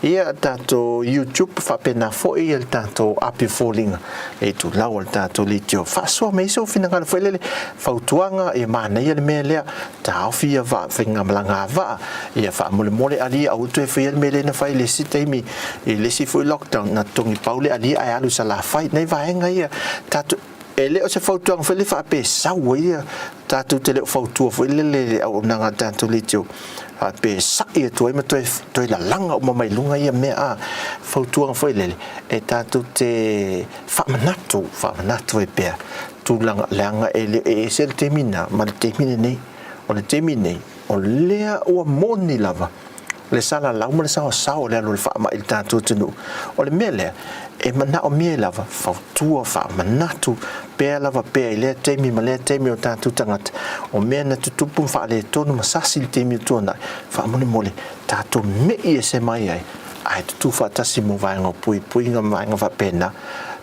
ia, tatou YouTube faapena foi le tatou api o foliga e itulau o le tatou leitio. Faasoa mai ai sou finagalo foi lele, fautuaga, ia manaia le mea lea, Taofi ia vaa faigamalaga a vaa, ia faamolemole alia aua toe faia le mea lea na fai i le isi taimi i le isi foi lockdown na totogi pau le alia ae alu i Salafai. Nai vaega ia tatou e le o se fautuaga foi lele faapea e sau ai ia tatou te le o fautua foi lele i le auaunaga a le tatou leitio faapea e sa'i atu ai ma toe toe lalaga uma mai luga ia mea a fautuaga foi lele e tatou te faamanatu faamanatu ai pea tulaga leaga e le e ese le taimi na ma le taimi lenei. O le taimi nei, o lea ua moni lava le salalau ma le saosao o le alu o le faamai i le tatou atunuu. O le mea lea, e manaomia ai lava fautua, faamanatu pea lava pea i lea taimi ma lea taimi o tatou tagata, o mea na tutupu ma faaletonu ma sasi i le taimi ua tuanai, faamolemole tatou me'i ese mai ai ae tutū faatasi mo vaega o puipuiga ma vaega faapena.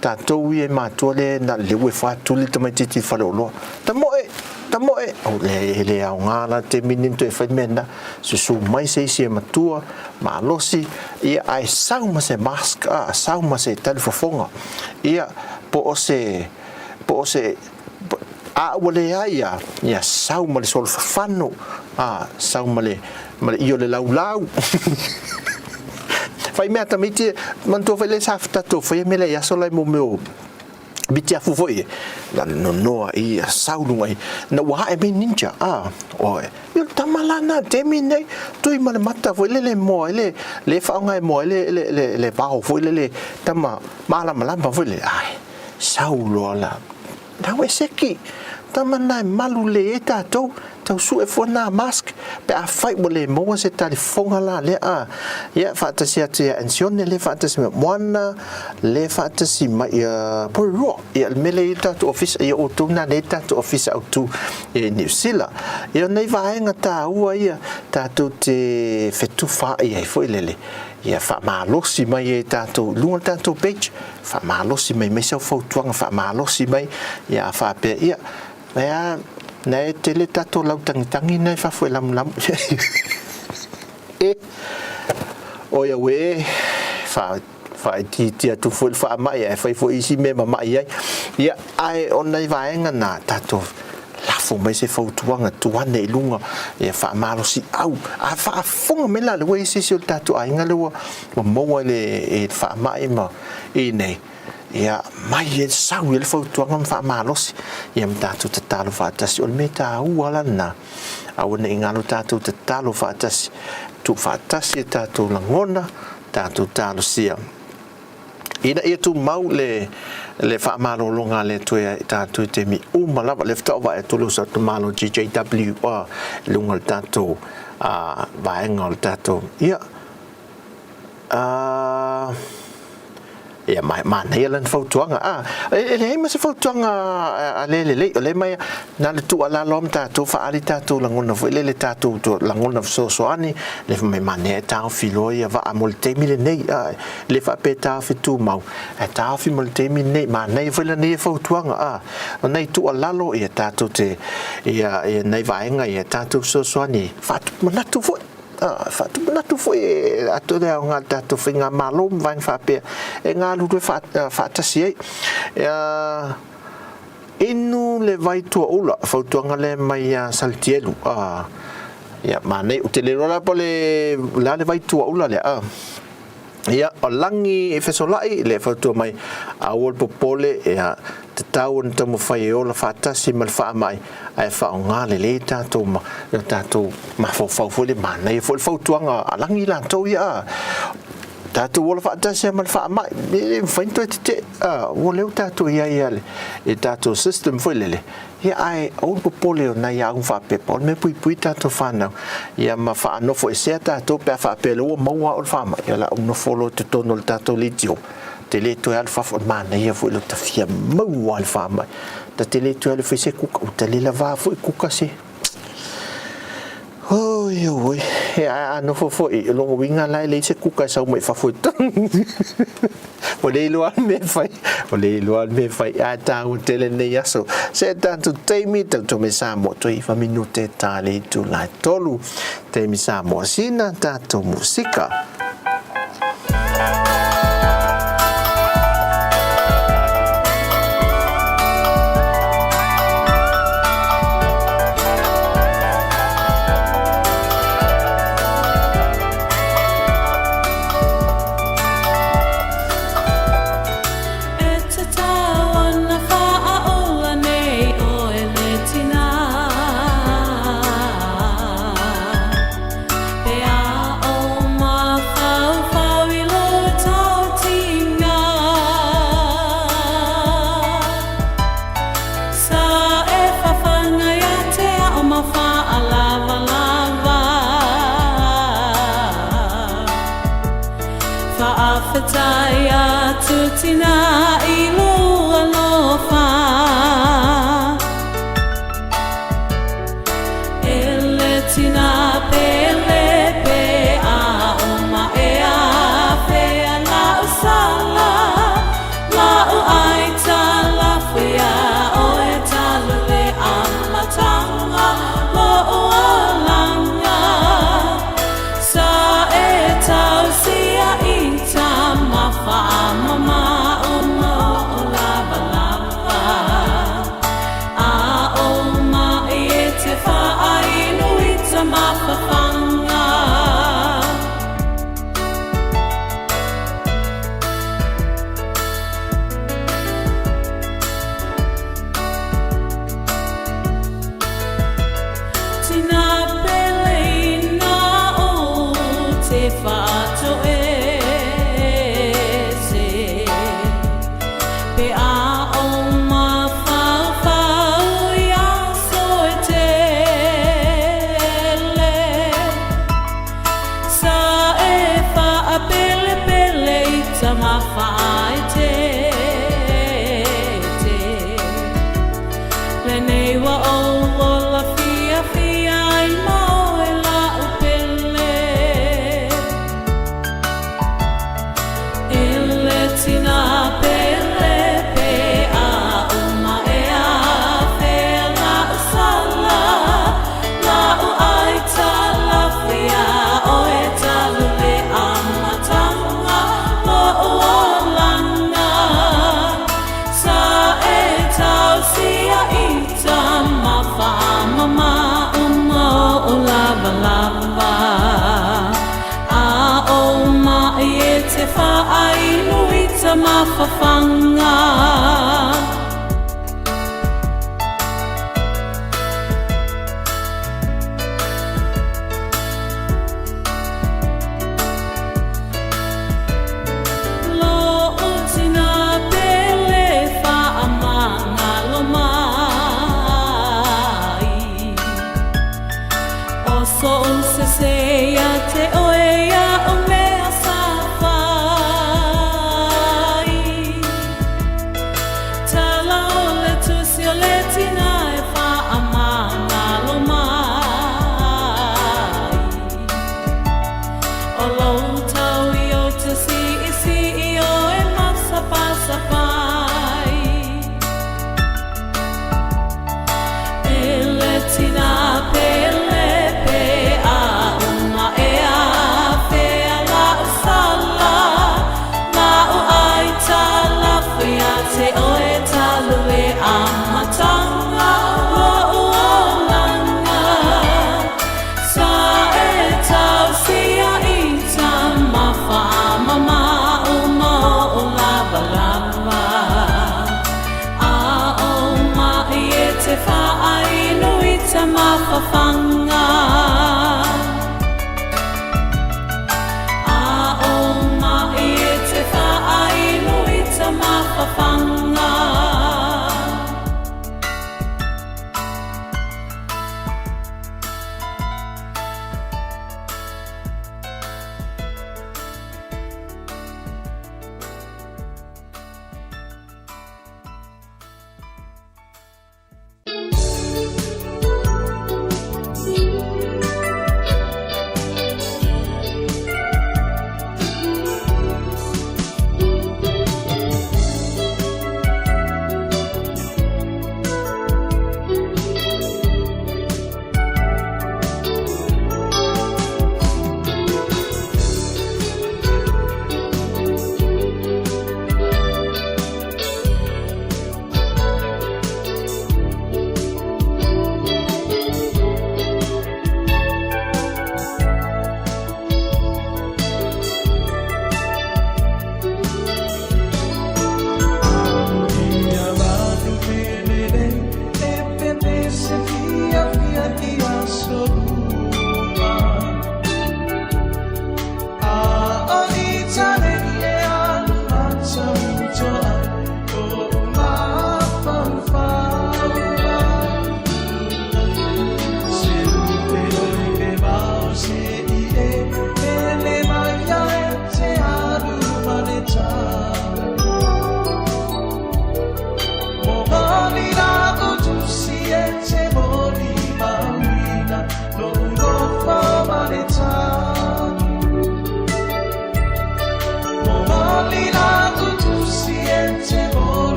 Tatou ia e matua lea na leu e fatuli le tamaitiiti i le faleoloa. Tamoe! Tamoe! O le, e le aoga la te mini toe fai mea na. Susu mai se isi e matua, malosi, ia ae sau ma se mask, a, sau ma se talifofoga. Ia, po o se, po o se, a ua leai a, ia sau ma le solofafano, a, sau ma le, ma le iole laulau. Fai mea tamaiti, manatua foi lea sa tatou faia mea lea i aso la i mo mea o mitiafu foi e, na nonoa i ia sau luga i, na ua ae mai ninja, a, oe, i o le tama la na taimi nei, tui ma le mata foi lele moa i le, le faaaoga e moa i le, le, le, le vao foi lele, tama malamalama foi lele, ai, sau loa la, Nau e seki, tama na e malu le e tatou, tau sue fua na mask, pe a fai ua le maua se talifoga la lea a, ia faatasi atu ia Ansione le faatasi mai Moana, le faatasi mai ia Porirua, ia le mea lea i le tatou ofisa, ia outou na lea i le tatou ofisa autu i Niu Sila. Ia o nei vaega taua ia tatou te fetufaai ai foi lele, ia faamalosi mai e tatou i luga o le tatou page, Faamalosi mai mai sau fautuaga faamalosi mai ia a faapea ia ea na e tele tatou lautagitagi na e fafo e lamulamu e oi aue fa faaitiitia atu foi le faamai ae fai foi isi mea mamai ai ia ae o nai vaega na tatou lafo mai se fautuaga tuu ane i luga ia faamalosi au a faafofoga mai la le ua i se isi o le tatou aiga lea ua ua maua i le i le faamai ma i nei ia mai e sau i le fautuaga ma faamalosi ia ma tatou tatalo faatasi o le mea taua la lena aua ne i galo tatou tatalo faatasi tuu faatasi e tatou lagona tatou talosia ina ia tumau le le faamalologa a le Atua ia i tatou i taimi uma lava. Lea faatoa vaai atu le uso atu malo GJW i luga o le tatou vaega o le tatou ia ia manaia lana fautuaga a e leai ma se fautuaga a le lelei o lea mai na le tuualalo lava ma tatou faaali tatou lagona foi lele tatou lagona fesoasoani le fai mai manaia e taofi loa ia vaa mo le taimi lenei a le faapea e taofi tumau ae taofi mo le taimi lenei manaia foi lana ia fautuaga a o nai tuualalo ia tatou te ia ia nai vaega ia tatou fesoasoani faatupu foi faatupu foi e atu le aoga le tatou faigamalo ma vaega faapea e galulue faatasi ai. Inu le vai tuaula, fautuaga lea mai ia Salitielu. Ia, manaia. Ou te le iloa la po o le a le vai tuaula lea, a. Ia, o Lagi e fesolaʻi, lea e fautua mai, aua le popole, ia, tatau ona taumafai e ola faatasi ma le faamai, ae faaaoga lelei tatou ma o tatou mafaufau foi le manaia foi le fautuaga a Lagi latou ia, a. Tatou ola faatasi lava ma le faamai, e le mafai ona toe tetee, a, ua lea ua tatou i ai i le tatou system foi lele, Ia, ae aua le popole o nai auga faapea, pau le mea puipui tatou fanau, ia ma faanofoesea tatou pe a faapea o lea ua maua au i le faamai, ia o le a ou nofo loa i totonu o le tatou leitio, te le toe alu fafo, manaia foi lo ta fia maua i le faamai, ta te le toe alu e fai se kuka, ua ta le lava foi kuka se. Oi, oi, ia ae a nofo foi, o lona uiga la e leai se kuka e sau mai fafo i totonu. Ua le iloa le mea e fai, ua le iloa le mea e fai, ae taua tele lenei aso. Se tatou taimi, tatou me Samoa, toe iva minute ta le itula e tolu. Taimi Samoa, sina tatou musika. E tatau ana whaaola nei oe le tina. Pe a o mafaufau i lo tautinga. Sa e whawhanga ia te ao ma whaalavalava. Faafetai atu tina i lou alofa. E le tina pele pe a o maea fea lau sala, lau aita lafea oe talu le amatanga lou olaga. Sa e tausia i tama faamama uma o lavalava. A o mai e te whaainu i ta mawhawhanga. Tina pele ina o te whaatoese. Pe a o mafaufau i aso e tele. Sa e whaapelepele i tama whaaeteete. Lenei ua ou ola fiafia ai ma oe lau pele. E le tina pele pe a o maea fea lau sala, lau aita lafia oe talu le amatanga lou olaga. Sa e tausia i tama faamama uma o lavalava. A o mai e te whaainu i ta mawhawhanga. Lou tina pele faamagalo mai. O sou sese ia te oe ia o mea sa fai.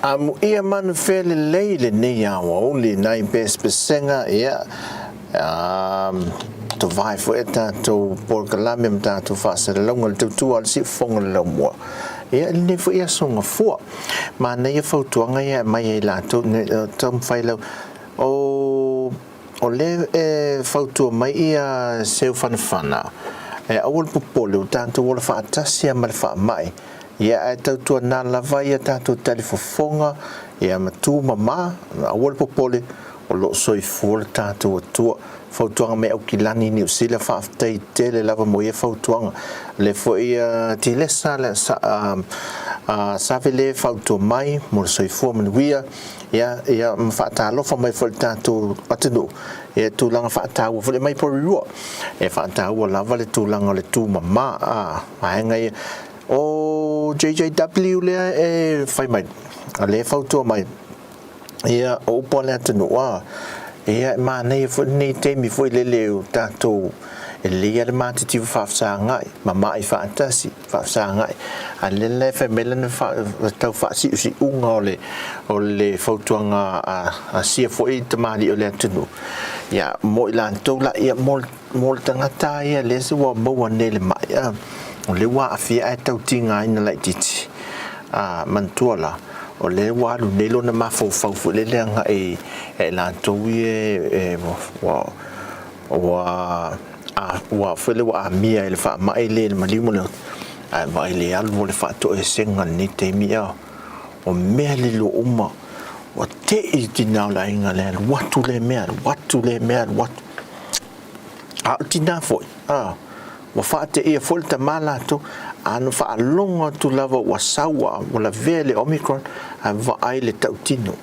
Amuia manufea lelei lenei aoauli nai pesepesega ia tovae foi a tatou polokalame ma tatou faasalalauga le tautua a le siufofoga o le laumua. Ia lenei foi aso gafua. Manaia fautuaga ia e aumai ai latou taumafai lau o o lea e fautua mai ia Seufanafana e aua le popole ua tatou ola faatasi lava ma le faamai Ia ae tautuana lava ia tatou talifofoga ia ma tu mama, aua le popole, o lo o soifua le tatou Atua. Fautuaga mai Aukilani Niu Sila faafetai tele lava mo ia fautuaga. Le foi ia Tilesa le sa, a, Save le fautua mai mo le soifua manuia ia ia ma faatalofa mai foi le tatou atunuu ia tulaga faataua foi le mai Porirua. E faataua lava le tulaga o le tu mama a vaega ia. O JJW lea e fai mai, a lea e fautua mai, ia, o upu a le atunuu, a, ia, e manaia foi lenei taimi foi lele o tatou, e lelei lava le matitiva faafesagai, mama'i faatasi, faafesagai, a lea la e fai mai lana tau faasiusiuga o le, o le fautuaga a sia foi tamalii o le atunuu, ia, mo i latou la, ia, mo le Mo le tagata ia lea se ua maua nei le maʻi a, o lea ua aafia ae tau tigaina laitiiti, a, manatua la, o lea ua alu nei lona mafaufau foi lele agai ia i latou ia e ua, ua, a, ua foi lele ua amia i le faamai le i le maliu ma le oto, ae vaai i le alu o le faatoesega i lenei taimi, a, o mea lilo uma, ua tei le tina o le aiga lea, alu atu lea mea, alu atu lea mea, alu atu. A o le tina foi, a, ua faateia foi le tama latou, a na faalogo atu lava ua sau ua, ua lavea i le Omicron, ae vaai le tautino.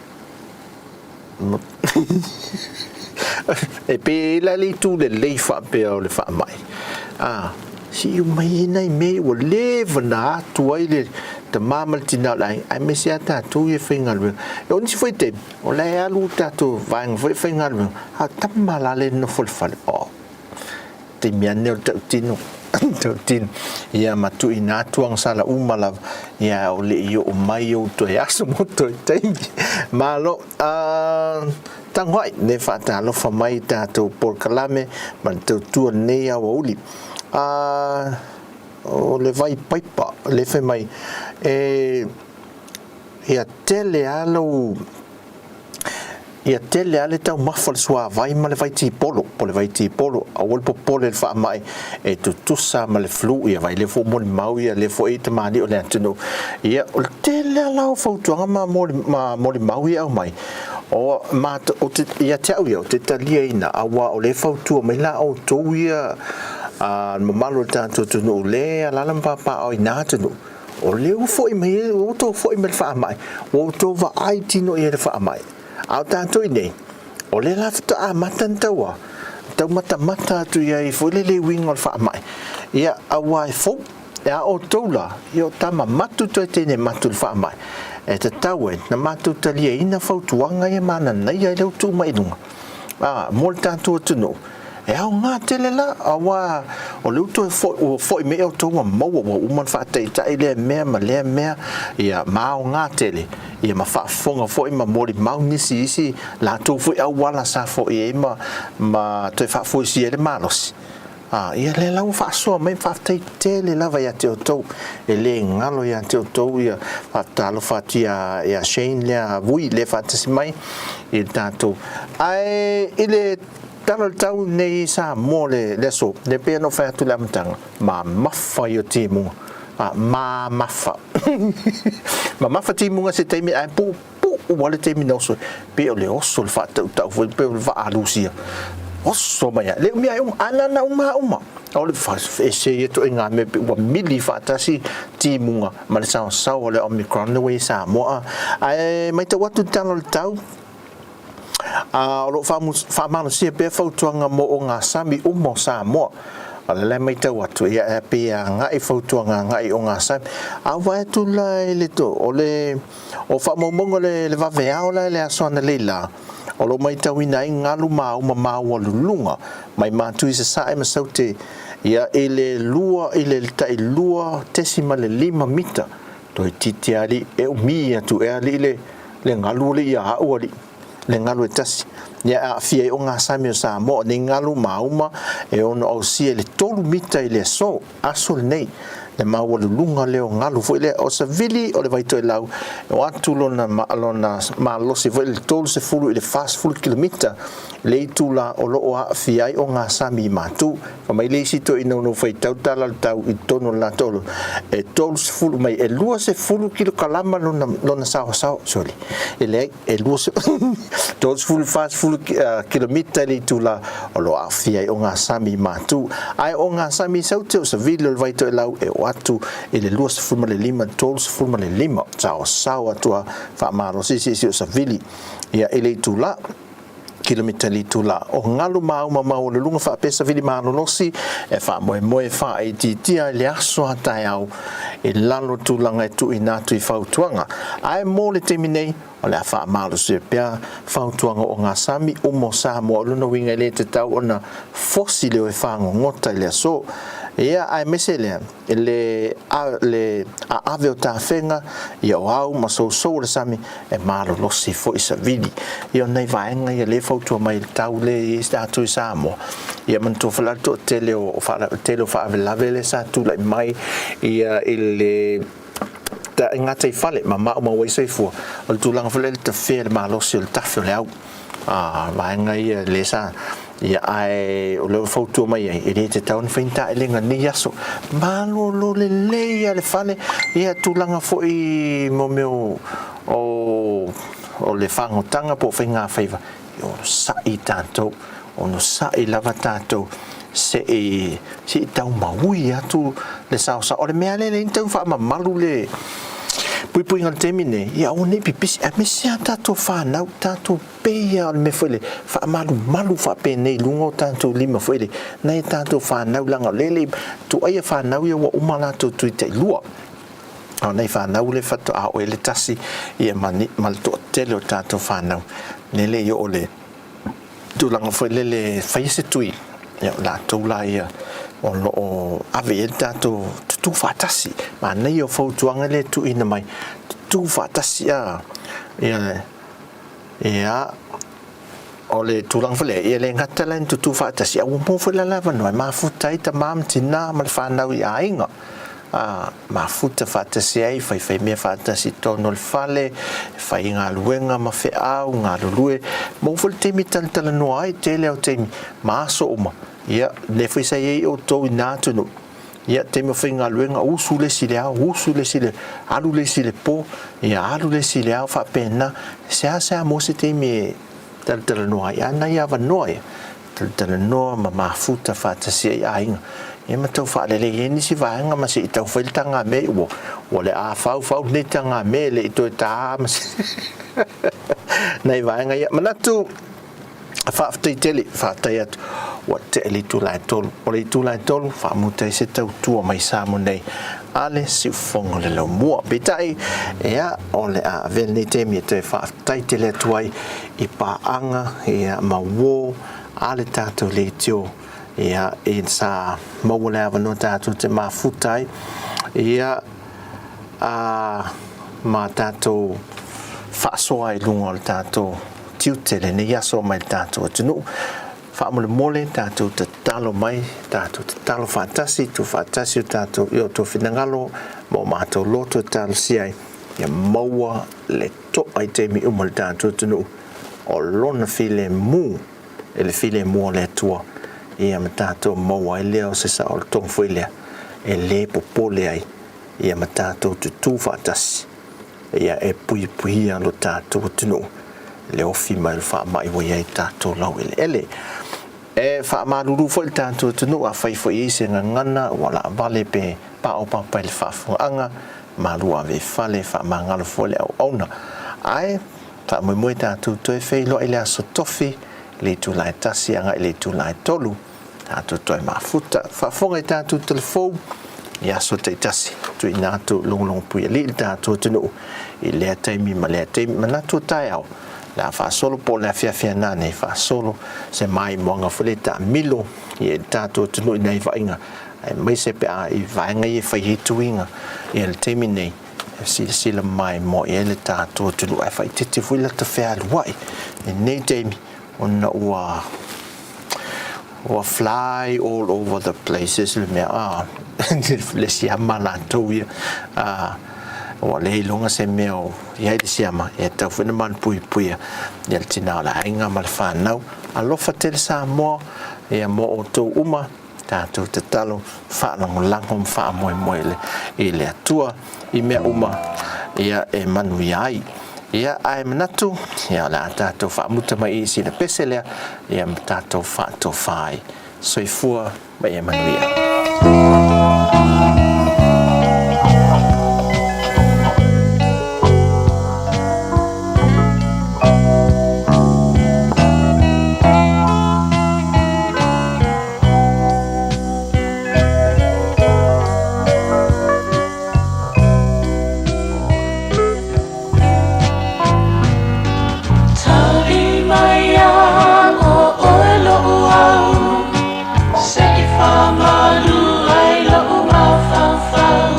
E pei e i ai la le itu lelei faapea o le faamai, a, siu mai ai nai mea ua leva na atu ai le tama ma le tina o le aiga, aemaise lava tatou ia e faigaluega. E oo nisi foi taimi, O la e alu tatou vaega foi faigaluega, a tama la le nofo i le fale, oh, taimi ane o le tautino, tautino. Ia ma tuuina atu agasala uma lava, ia o le i oo mai ou toe aso mo toe taimi. Malo, tago ai, le faatalofa mai tatou polokalame ma le tautua lenei aoauli. O le vai paipa, le fai mai, e, Ia tele lava lou, ia tele lava le taumafa o le suavai ma le vai tipolo, po o le vai tipolo, aua le popole i le faamai e tutusa ma le flu, ia vaai lea foi ua molimau ia lea foi tamalii o le atunuu. Ia, o le tele lava la o fautuaga ma molimau ia e aumai, o matou, ou te, ia te au ia, ou te taliaina, aua o lea e fautua mai la outou ia, le mamalu o le tatou atunuu, lea e alaala ma papaaao i na atunuu, O lea ua foi mai, ua outou foi mai le faamai, ua outou vaai tino i ai le faamai. A o tatou i nei, o lea la faatoa amata ona tau a, tau matamata atu i ai foi le le uiga o le faamai. Ia, aua e fou, e a outou la, ia o tama matu toe teine matu i le faamai. E tatau ai na matou taliaina fautuaga ia ma ananaia ai lea ua tuu mai i luga. A, mo le tatou atunuu, E aoga tele la, aua o lea ua toe foi, ua foi mai outou ua maua, ua uma ona faataitai lea mea ma lea mea, ia, ma aoga tele, ia ma faafofoga foi ma molimau nisi isi latou foi auala sa foi ai ma, ma toe faafoisia ai le malosi. A, ia lea la ua faasoa mai, faafetai tele lava ia te outou, e le galo ia te outou, ia, faatalofa atu ia, ia Shane lea Vui lea faatasi mai i le tatou. Ae i le Tala o le tau nei i Samoa le le aso le pei ona ou fai atu i le amataga, mamafa ia timuga. A, mamafa. Mamafa timuga se taimi ae puupuu lava le taimi na oso ai. Pei o le oso le faatautau foi, pei o le vaa Lusia. Oso mai lava. Le umi ai uma, ae na ona uma lava uma. O le ese ia ituaiga mea pei ua mili faatasi timuga ma le saosaoa o le Omicron lea ua i Samoa. Ae matau atu i le tala o le tau, A o lo o faamalosia pea fautuaga mo ogasami uma o Samoa. O lea la e matau atu, ia e pei e agai fautuaga agai i ogasami. A ua vaai atu la i le to, o le o faamaumauga o le vaveao la i le aso analeila, o lo o matauina ai galu mauma maualuluga mai Matu i Sasae ma Saute, ia i le lua i le tai 2.5 mita. Toeitiiti lava alii, e umi atu ea alii le le galu o le ia au alii, le galu e tasi. Ia e aafia ai ogasami o Samoa, o nei galu mauma e ono ausia i le 3 mita i le aso, aso lenei, le maualuluga lea o galu foi lea. O savili o le vaitoelau, e o atu lona lona malosi foi le 30 i le 40 kilomita le itula o lo o aafia ai ogasami i Matu. Fai mai le isi toeaina ono faitau tala o le tau i totonu o le latou e 30 mai e 20 kilokalama lona lona saosaoa sorry e leai e 20 30 40 kilomita le itula o lo o aafia ai ogasami i Matu. Ae o ogasami i Saute o savili o le Vaitoelau e oo atu i le 25 35 saosaoa atu a faamalosi se o savili ia i le itula kilomita i le itula o galu mauma maualuluga faapea savili malolosi e faamoemoe faaitiitia ai le aso a taeao i lalo tulaga e tuuina atu i fautuaga. Ae mo le taimi nei, o le a faamalosia pea fautuaga o ogasami uma o Samoa. O lona uiga e le tatau ona fosi le o e fagogota i le aso. Ia, aemaise lea, le le aave o tafega, ia o au ma sousou o le sami e malolosi foi savili. Ia o nai vaega ia lea e fautua mai i le tau lea e i ai tatou i Samoa. Ia manatua foi la le toatele o tele o faalavelave lea sa tulai mai ia i le i gataifale ma maumau ai soifua, o le tulaga foi lea i le tafea i le malosi o le tafe o le au. A, vaega ia lea sa, ia, ae o lea ua fautua mai ai, e le tatau ona fai ni taelega nei aso. Malolo lelei lava le fale, ia tulaga foi mo mea o, o, o le fagotaga po o faigafaiva, e onosai tatou, onosai lava tatou se i, se i tau maui atu le saosao. O le mea lea e leai ni tau faamamalu le puipuiga o le taimi lenei, ia aua ne i pipisi, aemaise lava tatou fanau, tatou pei lava o le mea foi lele, faamalumalu faapenei i luga o tatou lima foi lele, nai a tatou fanau, leaga o lea e le i tuaia fanau ia ua uma latou tui tailua. A o nai fanau lea faatoa oo i ai le tasi ia ma, ma le toatele o tatou fanau, lea e le i oo le tulaga foi lele e faia se tui, ia o latou la ia o lo o ave i ai le tatou tutū faatasi. Manaia o fautuaga lea e tuuina mai, tutū faatasi a ia, ia o le tulaga foi lea, ia le gata la ina tutū faatasi, a ua maua foi la le avanoa e mafuta ai tama ma tina ma le fanau i aiga. ā, mafuta faatasi ai, faifaimea faatasi i totonu o le fale, fai galuega ma feau, galulue, maua foi le taimi e talatalanoa ai, tele au taimi ma aso uma, ia, lea foi sa i ai outou i na atunuu, ia, taimi o faigaluega, usu le isi i le ao, usu le isi i le, alu le isi i le po, ia, alu le isi i le ao, faapena, seasea maua se taimi e talatalanoa ai, a nai avanoa ia, Talanoa ma mafuta faatasi ai aiga ia ma tau faalelei ai nisi vaega ma se i tau fai le tagamea ua ua le a faufau lenei tagamea e le i toe tā ma se nai vaega ia. Manatu faafetai tele, faafetai atu ua tea le itula e 3. O le itula e 3 faamuta ai se tautua mai Samoa nei a le siufofoga o le laumua. Peitai, ia, o le a avea lenei taimi e toe faafetai tele atu ai i paaga ia ma uō a le tatou leitio ia i sa maua le avanoa tatou te mafuta ai ia a ma tatou faasoa i luga o le tatou tiute lenei aso mai le tatou atunuu. Faamolemole tatou tatalo mai, tatou tatalo faatasi, tuu faatasi o tatou i o outou finagalo ma o matou loto e talosia ai ia maua le to'a i taimi uma i le tatou atunuu o lona filemu i le filemu o le Atua, ia ma tatou maua ai lea o se saolotoga foi lea e le popole ai, ia ma tatou tutū faatasi, ia e puipuia lo tatou atunuu i le ofi mai o le faamai ua i ai tatou laueleele. E faamalulu foi le tatou atunuu afai foi e i ai se gagana ua laavale pe paopapa i le faafofogaaga, malu ave i fale, faamagalo foi le auauna. Ae faamoemoe tatou toe feiloai i le aso Tofi, i le itula e 1 agai i le itula e 3, tatou toe mafuta. Faafofoga i tatou telefou i aso taitasi, tuuina atu logologopuialii le tatou atunuu i lea taimi ma lea taimi. Manatu o taeao, le a faasolo po o le afiafi ana nei faasolo se maimoaga foi lea taamilo i le tatou atunuu i nai vaaiga aemaise pe a i vaega ia e fai ai tuiga i le taimi nei. E silasila maimoa i ai le tatou atunuu ae faaeteete foi lata fealuai i lenei taimi ona ua ua fly all over the places le mea a le siama latou ia a ua le iloga se mea o i ai le siama e tatau foi ona malupuipuia ia le tina o le aiga ma le fanau. Alofa tele Samoa ia mo outou uma. Tatou tatalo, faalagolago ma faamoemoe i le Atua i mea uma ia e manuia ai. Ia, ae manatu, ia, o le a tatou faamuta mai i sina pese lea, ia ma tatou faatofa ai. Soifua ma ia manuia. Tali mai ia o oe loʻu au, Se i faamalu ai loʻu mafaufau,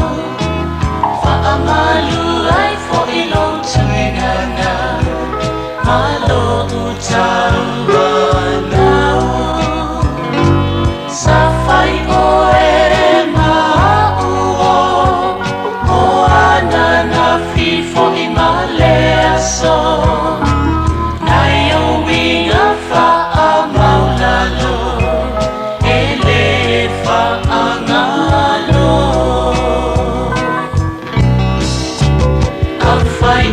Faamalu ai foi lou tuinana, Ma loʻu tauanau. Sa fai ʻoe ma aʻu o, O ananafi foi ma le aso, Nai ou uiga faamaulalo, E lē faagalo. Afai e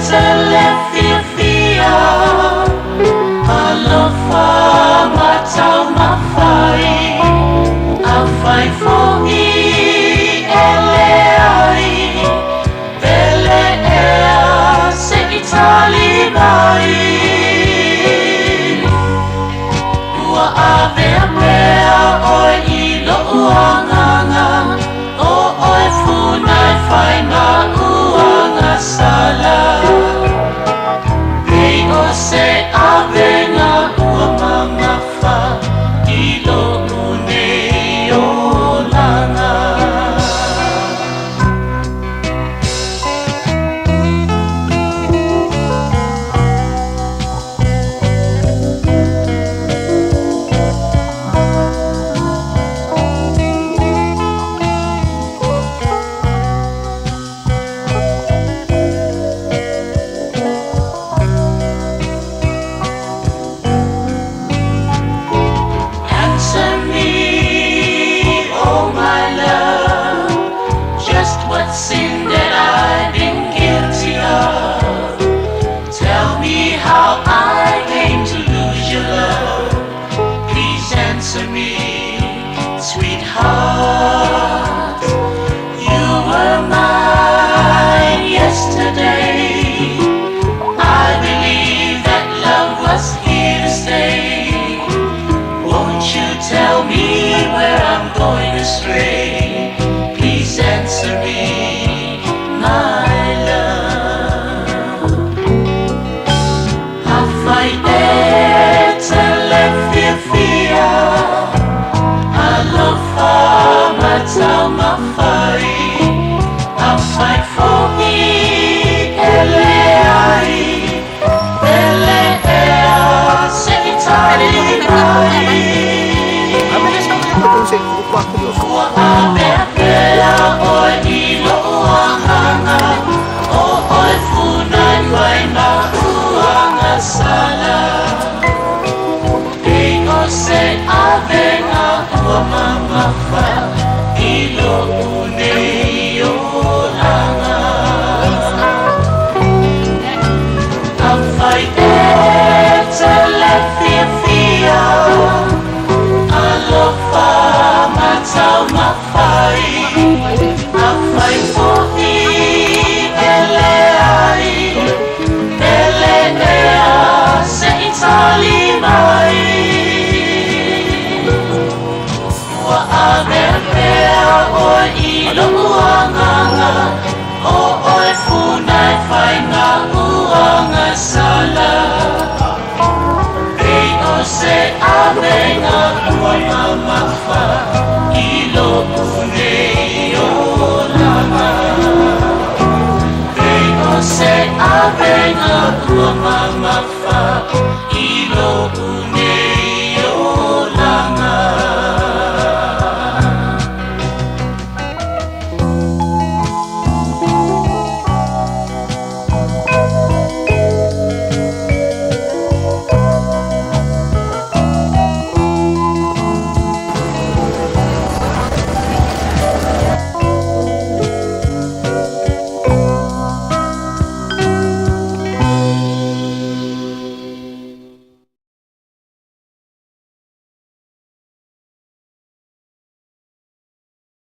te le fiafia, Alofa ma taumafai. Afai foi e leai, Pele ea se i tali mai. Ua avea pea ʻoe i loʻu agaga, ʻO ʻoe funa e fai maʻu agasala. Pei o se avega ua mamafa i loʻu nei olaga. Answer me, oh my love, just what sin that I've been guilty of. Tell me how I came to lose your love. Please answer me, sweetheart. You were mine yesterday. I believe that love was here to stay. Won't you tell me where I'm going astray? Please answer me, my love. Afai e te le fiafia, Alofa ma taumafai. Afai foi e leai, Pele ea se i tali mai. Ua avea pea ʻoe i loʻu agaga, ʻO ʻoe funa e fai maʻu agasala. Pei o se avega ua mamafa i loʻu nei olaga. Afai e te le fiafia, Alofa ma taumafai. Afai foi e leai, Pele ea se i tali mai. Ua avea pea ʻoe i loʻu agaga, ʻO ʻoe funa e fai maʻu agasala. Pei o se avega ua mamafa